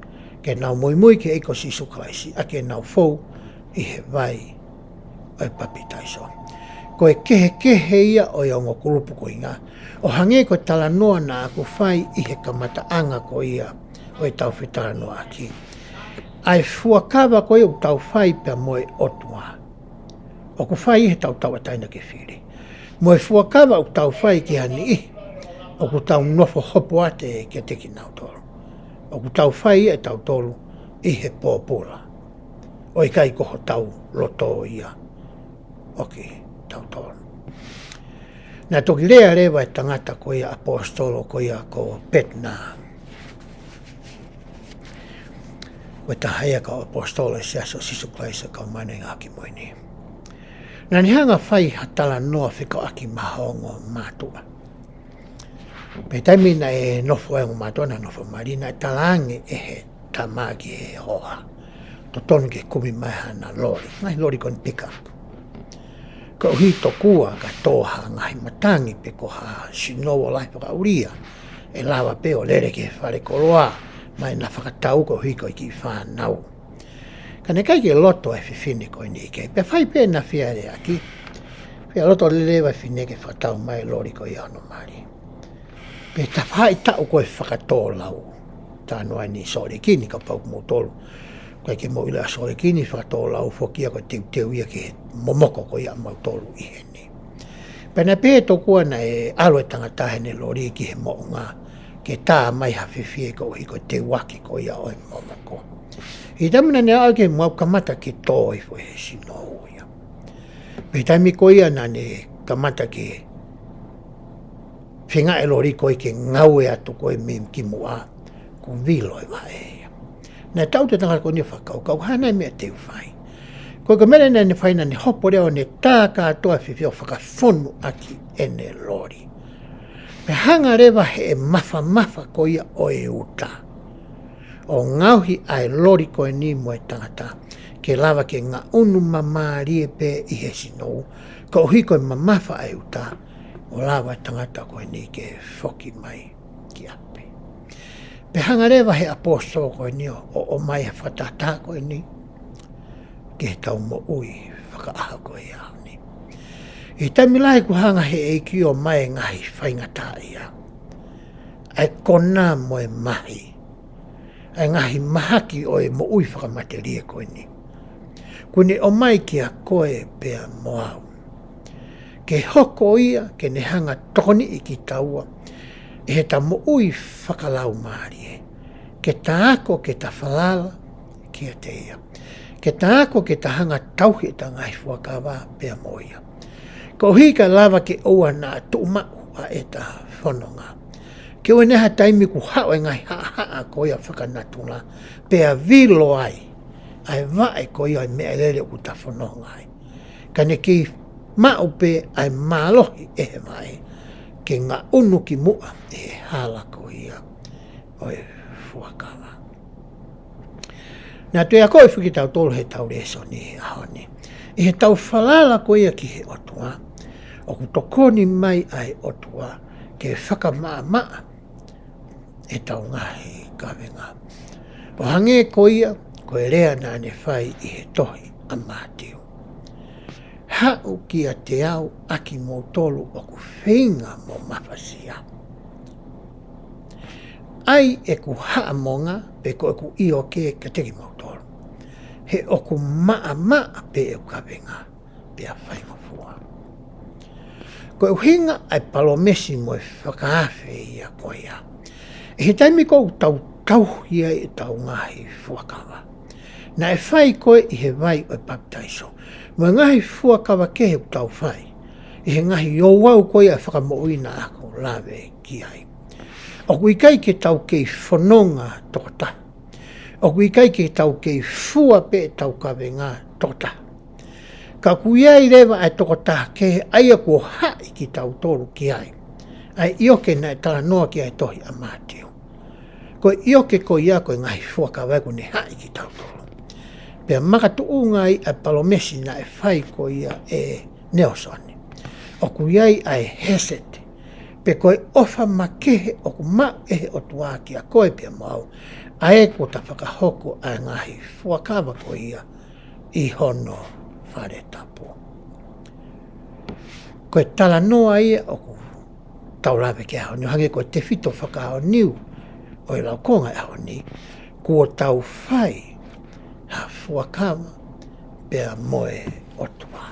ke nau muimui ki he ʻEiki ko Sīsū Kalaisi ʻaki ʻenau fou ʻi he vai ʻo e papitaiso. Ko e kehekehe ia ʻo e ongo kulupu ko ia, ʻo hangē ko e talanoa naʻa ku fai ʻi he kamataʻanga ko ia ʻo ʻetau fetalanoaʻaki. ʻA e fuakava ko ia ʻoku tau fai pea mo e ʻOtua, ʻoku fai ʻi heʻetau tauʻatāina ke fili. Mo e fuakava ʻoku tau fai ki ha niʻihi ʻoku tau nofo hopoate kiate kinautolu, ʻoku tau fai ia ʻe tautolu ʻi he pōpula, ʻo ʻikai ko hotau loto ia ʻo kitautolu. Naʻe toki lea leva e tangata ko ia, ʻaposetolo ko ia ko Petinā, ko e taha ia ʻo e kau ʻaposetolo ʻo e Siasi ʻo Sīsū Kalaisi ʻo e Kau Māʻoniʻoni ʻi he Ngaahi ʻAho Kimui Ni. Naʻa ne hanga ʻo fai ha talanoa fekauʻaki mo ha ongo mātuʻa. Pea taimi naʻe nofo ai e ongo mātuʻa, naʻe nofo mali, naʻe talaange ʻe he tama ki he hoa, totonu ke kumi mai haʻana loli, ngaahi loli ko eni pickup, koeʻuhi tokua ka tō ha ngaahi matangi pe ko ha sino ʻo lahi fakaʻulia, ʻe lava pē ʻo lele ki he fale koloa mai na fakatau koeʻuhi ko e kiʻi fānau. Ka naʻe ʻikai ke loto e fefine ko eni ke, pea fai pē ʻena fealeaʻaki, pea loto lelei e fefine ke fakatau mai e loli ko ia ʻo hono mali. Pea tafaʻi taʻu ko e fakatōlau, talanoa eni Sōleki Ni, kapau ʻoku mou tolu, ʻikai ke mou ʻilo ʻa Sōleki Ni, fakatōlau foki ia ko e teuteu ia ki he momoko ko ia ʻamautolu ʻi heni. Pea naʻe pehē tokua naʻe ʻalu e tangata heʻene loli ki he moʻunga ke tā mai ha fefie koeʻuhi ko e teuaki ko ia ʻo e momoko. ʻI he taimi naʻa ne aʻu ki muʻa, kamata ke tō hifo he sinou ia. Pea taimi ko ia naʻa ne kamata ke feinga e loli ko ē ke ngaue atu ko ē mei ki muʻa, kuo vilo e vaʻe ia. Naʻe taʻu atu e tangata ko eni ʻo fakakaukau, ko e hā nai e meʻa te u fai? Ko e meʻa naʻa ne fai, naʻa ne hopo leva ʻo ne tā kātoa e fiefia ʻo fakafonu ʻaki ʻene loli. Pea hanga leva ʻe he mafamafa ko ia ʻo e uta ʻo ngaohi ʻa e loli ko eni mo e tangata ke lava ke ngaʻunu māmālie pē ʻi he sinou, koeʻuhi ko e mamafa ʻa e uta, ʻo lava e tangata ko eni ke foki mai ki ʻapi. Pea hanga leva ʻe he ʻaposetolo ko eni ʻo, ʻo ʻomai e fakatātā ko eni ki heʻetau moʻui fakaʻaho ko ia ni. ʻI he taimi lahi kuo hanga ʻe he ʻEiki ʻo ʻomai e ngaahi faingataʻaʻia, ʻa e konā mo e mahi, ʻa e ngaahi mahaki ʻo e moʻui fakamatelie ko eni, kuo ne ʻomai kiate koe pea mo au, ke hoko ia ke ne hanga ʻo tokoniʻi kitaua ʻi heʻeta moʻui fakalaumālie, ke ta ako ke ta falala kiate ia, ke ta ako ke ta hanga ʻo tauhi ʻeta ngaahi fuakava pea mo ia, koeʻuhi kae lava ke ʻoua naʻa tuʻumaʻu ʻa ʻeta fononga. Ke ʻoua naʻa ʻi ai ha taimi kuo haʻu e ngaahi haʻahaʻa ko ia fakanatula pea vilo ai ʻa e vaʻe ko ia ʻo e meʻalele ʻoku ta fononga ai, ka ne kei maʻu pē ʻa e mālohi ʻe he vaʻe ke ngaʻunu ki muʻa ʻi he hala ko ia ʻo e fuakava. Naʻa tau akoʻi foki kitautolu heʻetau lēsoni he ʻaho ni, ʻi heʻetau falala ko ia ki he ʻOtua, ʻoku tokoni mai ʻa e ʻOtua ke fakamaʻamaʻa ʻetau ngaahi kavenga. ʻO hangē ko ia ko e lea naʻa ne fai ʻi he tohi ʻa Mātiu: Haʻu kiate au ʻa kimoutolu ʻoku feinga mo mafasia. ʻAi ʻeku haʻamonga, pe ko ʻeku ʻioke kiate kimoutolu, he ʻoku maʻamaʻa pē ʻeku kavenga, pea faingofua. Ko e ʻuhinga ʻa e palōmesi mo e fakaafe ia ko ia, ʻi he taimi ʻoku tau tauhi ai ʻetau ngaahi fuakava, naʻe fai ko ē ʻi he vai ʻo e papitaiso, mo e ngaahi fuakava kehe ʻoku tau fai ʻi he ngaahi ouau ko ia ʻo e fakamoʻui naʻa ku lave ki ai. ʻOku ʻikai ke tau kei fononga tokotaha. ʻOku ʻikai ke tau kei fua pē ʻetau kavenga tokotaha. Ka ʻoku ʻi ai leva ʻa e tokotaha kehe ʻa ia kuo haʻi kitautolu ki ai, ʻa e ʻioke naʻe talanoa ki ai e tohi ʻa Mātiu. Ko e ʻioke ko ia ko e ngaahi fuakava ia kuo ne haʻi kitautolu. Pea makatuʻunga ai ʻa e palōmesi naʻe fai ko ia ʻe Nalesoni, ʻoku ʻi ai ʻa e hesed, pe ko e ʻofa makehe ʻoku maʻu ʻe he ʻOtua kiate koe pea mo au, ʻa ē kuo ta fakahoko ʻa e ngaahi fuakava ko ia ʻi hono fale tapu. Ko e talanoa ia ʻoku tau lave ki ai he ʻaho ni, ʻo hangē ko e tefito fakaʻaho ni ʻo e laukonga he ʻaho ni, kuo tau fai ha fuakava pea mo e ʻOtua.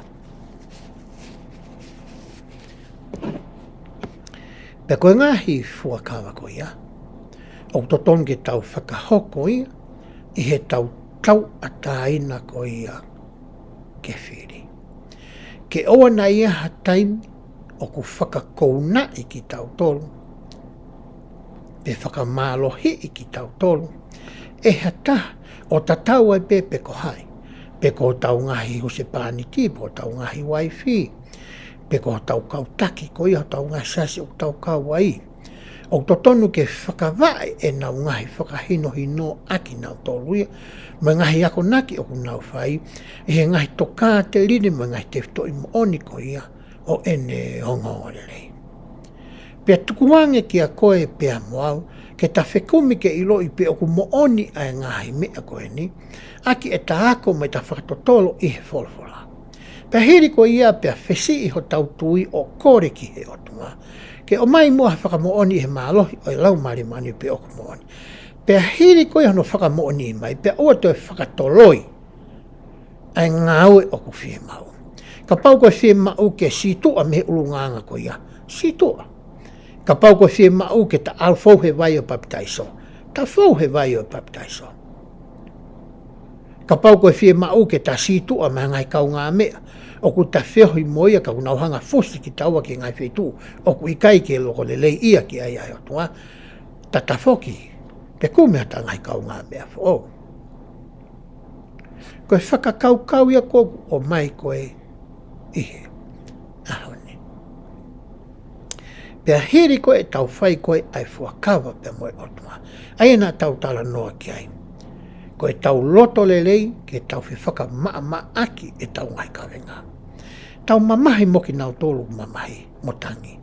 Pea ko e ngaahi fuakava ko ia, ʻoku totonu ke tau fakahoko ia ʻi heʻetau tauʻatāina ko ia ke fili. Ke ʻoua naʻa ʻi ai ha taimi ʻoku fakakounaʻi kitautolu, pe fakamālohiʻi kitautolu ʻe ha taha, ʻo tatau ai pē pe ko hai, pe ko hotau ngaahi husepāniti, pe ko hotau ngaahi uaifi, pe ko hotau kau taki ko ia hotau ngaahi siasi ʻoku tau kau ai. ʻOku totonu ke fakavaʻe ʻenau ngaahi fakahinohino ʻakinautolu ia, mo e ngaahi akonaki ʻoku nau fai, ʻi he ngaahi tokāteline mo e ngaahi tefitoʻi moʻoni ko ia ʻo ʻene ongoongolelei. Pea tukuange kiate koe pea mo au, ke ta fekumi ke ʻiloʻi pe ʻoku moʻoni ʻa e ngaahi meʻa ko eni, ʻaki ʻeta ako mo ʻeta fakatotolo ʻi he folofola. Pea hili ko ia pea fesiʻi hotau tui ʻo kole ki he ʻOtua ke ʻomai muʻa ha fakamoʻoni ʻi he mālohi ʻo e Laumālie Māʻoniʻoni pe ʻoku moʻoni. Pea hili ko ia hono fakamoʻoni mai, pea ʻoua toe fakatoloi ʻa e ngāue ʻoku fiemaʻu. Kapau ko e fiemaʻu ke sītuʻa mei he ʻulungaanga ko ia, sītuʻa. Kapau ko e fiemaʻu ke ta ʻalu fou he vai ʻo e papitaiso, ta fou he vai ʻo e papitaiso. Kapau ko e fiemaʻu ke ta sītuʻa mo e ngaahi kaungāmeʻa ʻoku ta feohi mo ia ka ʻoku nau hanga ʻo fusi kitaua ki he ngaahi feituʻu ʻoku ʻikai ke loko lelei ia ki ai ʻa e ʻOtua, ta tafoki pea kumi ha ngaahi kaungāmeʻa foʻou. Ko e fakakaukau ia ʻoku ʻomai ko ē ʻi he ʻaho ni. Pea hili ko ē ʻetau fai ko ē ʻa e fuakava pea mo e ʻOtua, ʻa ia naʻa tau talanoa ki ai, ko ʻetau loto lelei ke tau fefakamaʻamaʻaʻaki ʻetau ngaahi kavenga. Tau mamahi mo kinautolu mamahi mo tangi.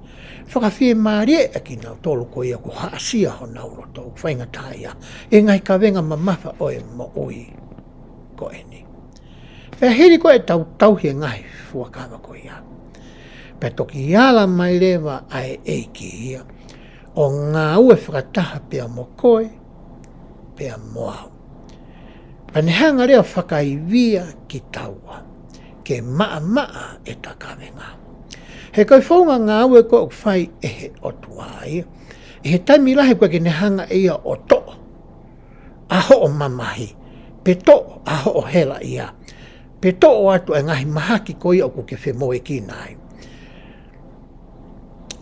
Fakafiemālieʻi ʻa kinautolu ko ia ʻoku haʻasia honau loto, ʻoku faingataʻaʻia ʻi he ngaahi kavenga mamafa ʻo e moʻui ko eni. Pea hili ko ē ʻetau tauhi e ngaahi fuakava ko ia, pea toki ala mai leva ʻa e ʻEiki ia ʻo ngāue fakataha pea mo koe pea mo au. Pea ne hanga leva ʻo fakaivia kitaua ke maʻamaʻa ʻeta kavenga. He ko e founga ngāue ko ē ʻoku fai ʻe he ʻOtua ia, ʻi he taimi lahi ʻoku ʻikai ke ne hanga ʻe ia ʻo toʻo ʻa hoʻo mamahi, pe toʻo ʻa hoʻo helaʻia, pe toʻo atu ʻa e ngaahi mahaki ko ia ʻoku ke femoʻuekina ai.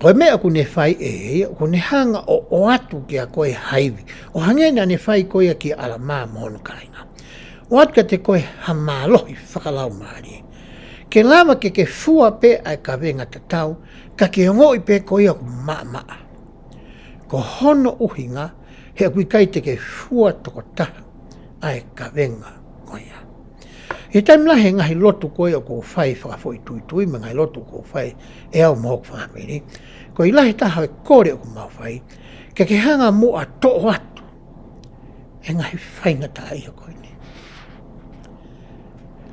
Ko e meʻa ʻoku ne fai ʻe ia, ʻoku ne hanga ʻo ʻoatu kiate koe ha ivi, ʻo hangē naʻa ne fai ko ia kia ʻAlamā mo hono kāinga. ʻOatu kiate koe ha mālohi fakalaumālie, ke lava ke ke fua pē ʻa e kavenga tatau, ka ke ongoʻi pē ko ia ʻoku maʻamaʻa. Ko hono ʻuhinga, he ʻoku ʻikai te ke fua tokotaha ʻa e kavenga ko ia. ʻI he taimi lahi he ngaahi lotu ko ia ʻoku ou fai fakafoʻituitui, mo e ngaahi lotu ʻoku ou fai ʻe au mo hoku fāmili, ko e lahi taha e kole ʻoku mau fai, ke ke hanga muʻa ʻo toʻo atu e ngaahi faingataʻaʻia ko eni.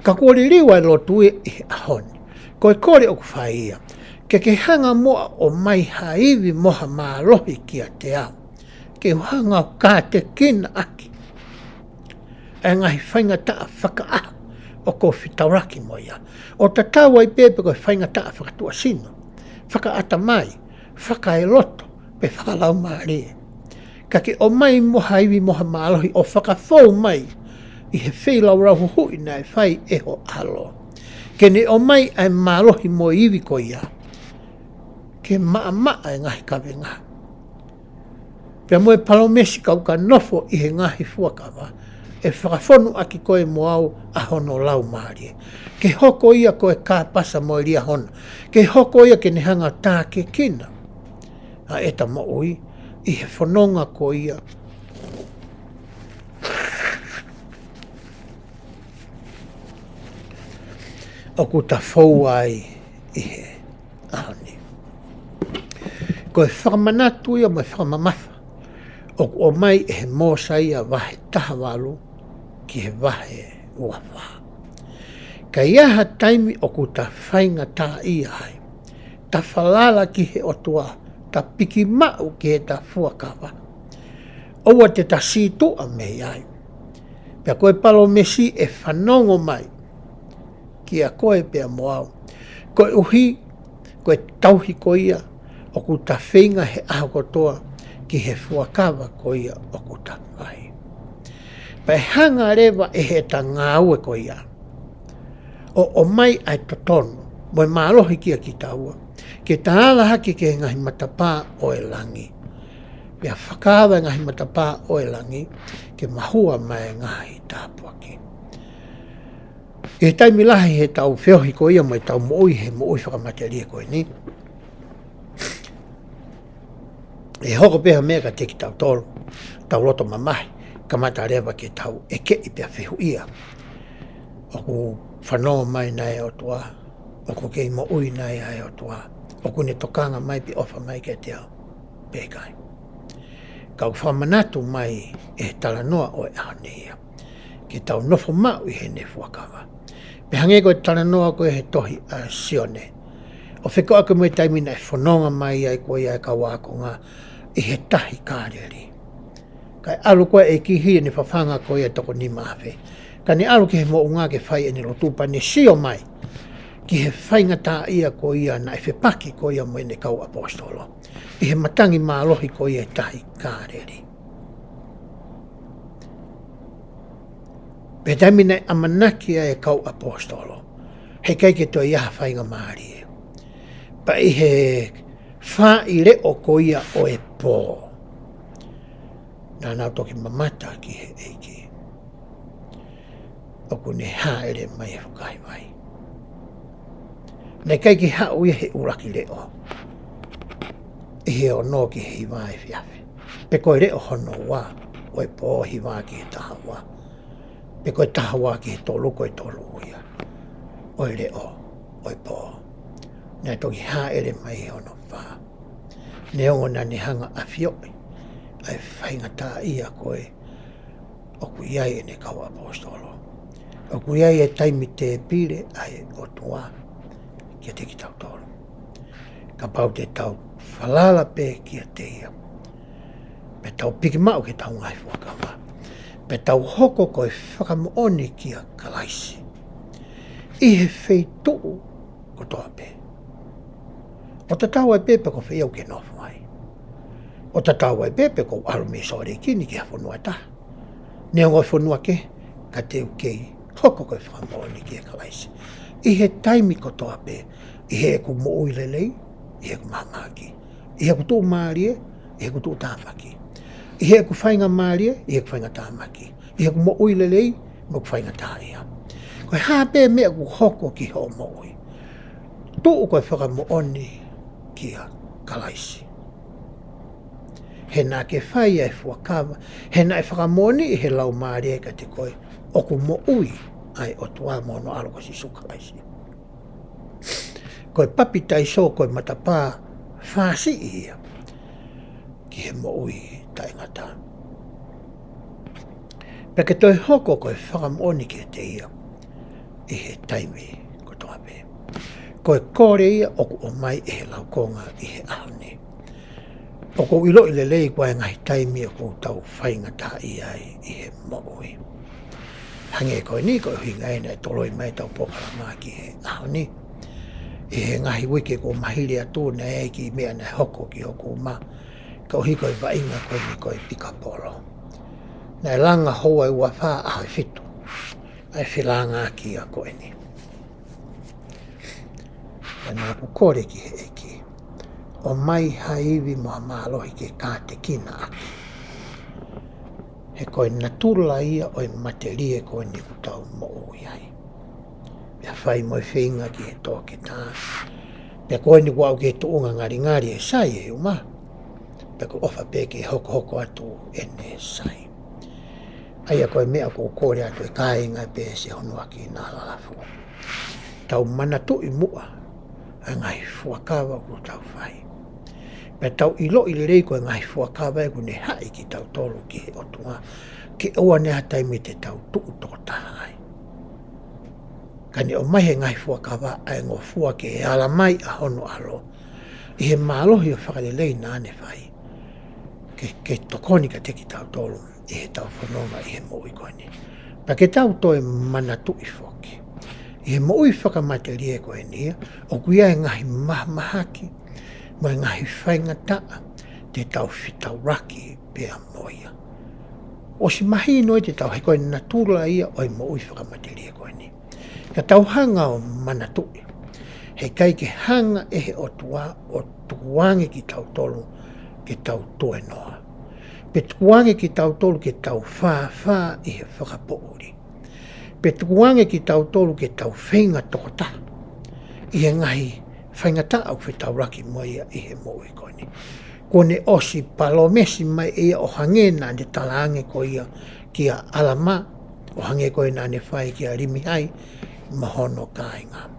Ka kuo liliu ʻa e lotu ʻi he ʻaho ni. Ko e kole ʻoku fai ia, ke ke hanga muʻa ʻo ʻomai ha ivi mo ha mālohi kiate au, ke u hanga ʻo kātekina ʻaki ʻa e ngaahi faingataʻa fakaʻaho ʻoku ou fetaulaki mo ia, ʻo tatau ai pē pe ko e faingataʻa fakatuʻasino, fakaʻatamai, fakaeloto, pe fakalaumālie. Ka ke ʻomai mo ha ivi mo ha mālohi ʻo fakafou mai ʻi he feilaulau huhuʻi naʻe fai ʻe ho ʻAlo. Ke ne ʻomai ʻa e mālohi mo e ivi ko ia ke maʻamaʻa e ngaahi kavenga, pea mo e palōmesi ka u ka nofo ʻi he ngaahi fuakava, ʻe fakafonu ʻaki koe mo au ʻa hono Laumālie, ke hoko ia ko e kāpasa mo e liahona, ke hoko ia ke ne hanga ʻo tākiekina ʻa ʻeta moʻui ʻi he fononga ko ia ʻoku ta fou ai ʻi he ʻaho ni. Ko e fakamanatu ia mo e fakamamafa ʻoku ʻomai ʻe he Mōsaia vahe taha valu ki he vahe ua fā. Ka ʻi ai ha taimi ʻoku ta faingataʻaʻia ai, ta falala ki he ʻOtua, ta piki maʻu ki heʻeta fuakava, ʻoua te ta sītuʻa mei ai. Pea ko e palōmesi ʻe fanongo mai kiate koe pea mo au, koeʻuhi ko e tauhi ko ia ʻoku ta feinga he ʻaho kotoa ki he fuakava ko ia ʻoku ta fai. Pea ʻe hanga leva ʻe heʻeta ngāue ko ia ʻo ʻomai ʻa e totonu mo e mālohi kia kitaua, ke ta ala hake ki he ngaahi matapā ʻo e langi, pea fakaava e ngaahi matapā ʻo e langi ke mahua mai e ngaahi tāpuaki. ʻI he taimi lahi heʻetau feohi ko ia mo ʻetau moʻui he moʻui fakamatelie ko eni, ʻe hoko pē ha meʻa kiate kitautolu, tau loto mamahi, kamata leva ke tau ʻekeʻi pea fehuʻia, ʻoku fanongo mai nai ʻa e ʻOtua? ʻOku kei moʻui nai ʻa e ʻOtua? ʻOku ne tokanga mai pe ʻofa mai kiate au pe ʻikai? Ka ʻoku fakamanatu mai ʻe he talanoa ʻo e ʻaho ni ia ke tau nofo maʻu ʻi heʻene fuakava. Pea hangē ko e talanoa ko ē he tohi ʻa Sione, ʻo fekauʻaki mo e taimi naʻe fononga mai ai ko ia e kau ākonga ʻi he tahi Kāleli. Kae ʻalu ko ē e ʻEiki hili ʻene fafanga ko ia e toko nima afe, ka ne ʻalu ki he moʻunga ke fai ʻene lotu, pea ne sio mai ki he faingataʻaʻia ko ia naʻe fepaki ko ia mo ʻene kau ʻaposetolo ʻi he matangi mālohi ko ia e tahi Kāleli. Pea taimi naʻe ʻamanaki ai e kau ʻaposetolo, heʻikai ke toe ʻi ai ha faingamālie. Pea ʻi he fāʻi leʻo ko ia ʻo e pō, naʻa nau toki mamata ki he ʻEiki ʻoku ne hāʻele mai he fukahi vai. Naʻe ʻikai ke haʻu ia he ʻuluaki leʻo, ʻi he ono ki he hiva efiafi, pe ko e leʻo hono ua ʻo e pō, hiva ki he taha ua, pe ko e taha ua ki he tolu, ko e tolu ia ʻo e leʻo ʻo e pō. Naʻe toki hāʻele mai he hono fā. Neongo naʻa ne hanga ʻo ʻafioʻi ʻa e faingataʻaʻia ko ē ʻoku ʻi ai ʻene kau ʻaposetolo, ʻoku ʻi ai e taimi tēpile ʻa e ʻOtua kiate kitautolu. Kapau te tau falala pē kiate ia, pea tau piki maʻu ki heʻetau ngaahi fuakava, pea tau hoko ko e fakamoʻoni kia Kalaisi ʻi he feituʻu kotoa pē, ʻo tatau ai pē pe ko fē ʻoku ke nofo ai, ʻo tatau ai pē pe ʻoku ke ʻalu mei Sōleki ni ki ha fonua ʻe taha, neongo e fonua kehe, ka te u kei hoko ko e fakamoʻoni kia Kalaisi ʻi he taimi kotoa pē, ʻi heʻeku moʻui lelei, ʻi heʻeku mahamahaki, ʻi heʻeku tuʻumālie, ʻi heʻeku tuʻutāmaki, ʻi heʻeku faingamālie, ʻi heʻeku faingatāmaki, ʻi heʻeku moʻui lelei mo ʻeku faingataʻaʻia. Ko e hā pē meʻa ʻoku hoko ki hoʻo moʻui, tuʻu ko e fakamoʻoni kia Kalaisi. He naʻa ke fai ʻa e fuakava, he naʻe fakamoʻoniʻi ʻe he Laumālie kiate koe ʻoku moʻui ʻa e ʻOtua mo hono ʻAlo ko Sīsū Kalaisi. Ko e papitaiso ko e matapā fāsiʻi ia ki he moʻui taʻengata. Pea ke toe hoko ko e fakamoʻoni kiate ia ʻi he taimi kotoa pē. Ko e kole ia ʻoku ʻomai ʻe he laukonga ʻi he ʻaho ni. ʻOku ou ʻiloʻi lelei ko e ngaahi taimi ʻoku tau faingataʻaʻia ai ʻi he moʻui. Hangē ko eni, ko e ʻuhinga ia naʻe toloi mai ʻetau polokalama ki he ʻaho ni, ʻi he ngaahi uike kuo maliu atu, naʻe ʻi ai e kiʻi meʻa naʻe hoko ki hoku uma, koeʻuhi ko e vaʻinga ko eni ko e pikapolo. Naʻe langa houa ʻe ua fā ʻaho ʻe fitu ʻa e felāngaaki ia ko eni. Pea naʻa ku kole ki he ʻEiki, ʻomai ha ivi mo ha mālohi ke kātekina ʻaki. He ko e natula ia ʻo e matelie ko eni ʻoku tau moʻui ai. Pea fai mo e feinga ki he toketā. Pea ko eni kuo aʻu ki he tuʻunga ngalingali e sai e uma, pea ʻoku ʻofa pē ke hokohoko atu ʻene sai. ʻA ia ko e meʻa ʻoku ou kole atu, ʻe kāinga, pea siʻi hono ʻaki ʻa e lalafu, tau manatuʻi muʻa ʻa e ngaahi fuakava ʻoku tau fai. Pea tau ʻiloʻi lelei ko e ngaahi fuakava ʻoku ne haʻi kitautolu ki he ʻOtua, ke ʻoua naʻa ʻi ai ha taimi te tau tuʻu tokotaha ai. Ka ne ʻomai he ngaahi fuakava ʻa e ngofua ke ala mai ʻa hono ʻAlo, ʻi he mālohi ʻo e fakalelei naʻa ne fai, ke, ke tokoni kiate kitautolu ʻi heʻetau fononga ʻi he moʻui ko eni. Pea ke tau toe manatuʻi foki, ʻi he moʻui fakamatelie ko eni ia, ʻoku ʻi ai e ngaahi mahamahaki mo e ngaahi faingataʻa te tau fetaulaki pea mo ia. ʻOsi mahino ia te tau, he ko e natula ia ʻo e moʻui fakamatelie ko eni. Ka tau hanga ʻo manatuʻi, heʻikai ke hanga ʻe he ʻOtua ʻo tukuange kitautolu ke tau tuēnoa, pe tukuange kitautolu ke tau fāfā ʻi he fakapoʻuli, pe tukuange kitautolu ke tau feinga tokotaha ʻi he ngaahi faingataʻa ʻoku fetaulaki mo ia ʻi he moʻui ko eni. Kuo ne ʻosi palōmesi mai ʻe ia, ʻo hangē naʻa ne talaange ko ia kia ʻAlamā, ʻo hangē ko ia naʻa ne fai kia Limihai mo hono kāinga.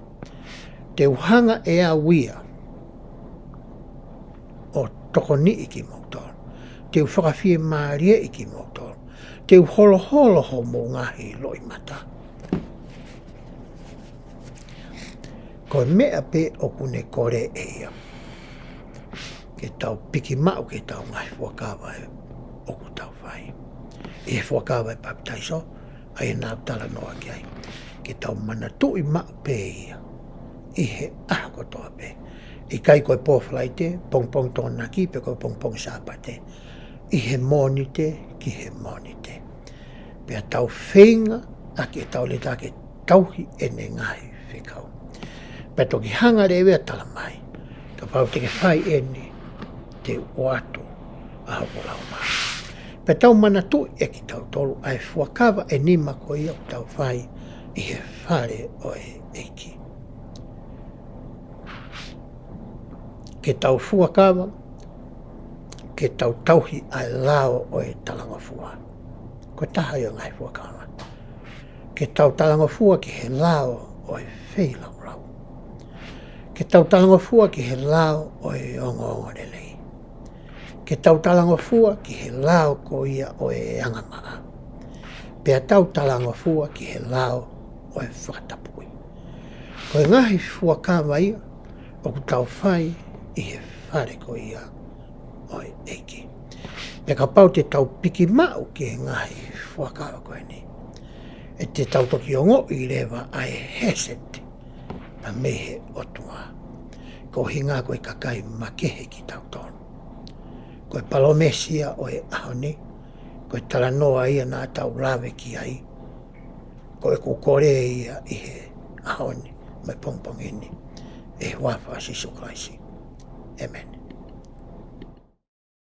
Te u hanga ʻe au ia ʻo tokoniʻi kimoutolu. Te u fakafiemālieʻi kimoutolu. Te u holoholo homou ngaahi loʻimata. Ko e meʻa pē ʻoku ne kole ʻe ia, ke tau piki maʻu ki heʻetau ngaahi fuakava ʻoku tau fai. ʻI he fuakava ʻo e papitaiso, ʻa ia naʻa ku talanoa ki ai, ke tau manatuʻi maʻu pē ia ʻi he ʻaho kotoa pē. ʻIkai ko e pō Falaite, pongipongi Tokonaki, pe ko e pongipongi Sāpate, ʻi he Mōnite ki he Mōnite. Pea tau feinga ʻaki ʻetau leta ke tauhi ʻene ngaahi fekau. Pea toki hanga leva ʻo tala mai, kapau te ke fai eni, te u ʻoatu ʻa hoku laumālie. Pea tau manatuʻi ʻe kitautolu ʻa e fuakava ʻe nima ko ia ʻoku tau fai ʻi he fale ʻo e ʻEiki. Ke tau fuakava, ke tau tauhi ʻa e lao ʻo e talangofua. Ko e taha ia ʻo e ngaahi fuakava. Ke tau talangofua ki he lao ʻo e feilaulau. Ke tau talangofua ki he lao ʻo e ongoongolelei. Ke tau talangofua ki he lao ko ia ʻo e angamaʻa. Pea tau talangofua ki he lao ʻo e fakatapui. Ko e ngaahi fuakava ia ʻoku tau fai ʻi he fale ko ia ʻo e ʻEiki. Pea kapau te tau piki maʻu ki he ngaahi fuakava ko eni, ʻe te tau toki ongoʻi leva ʻa e hesed pea mei he ʻOtua. Ko e ʻuhinga ko e kakai makehe kitautolu. Ko e palōmesi ia ʻo e ʻaho ni, ko e talanoa ia naʻa tau lave ki ai, ko ʻeku kole ia ʻi he ʻaho ni, mo e pongipongi ni, ʻi he huafa ʻo Sīsū Kalaisi. ʻĒmeni.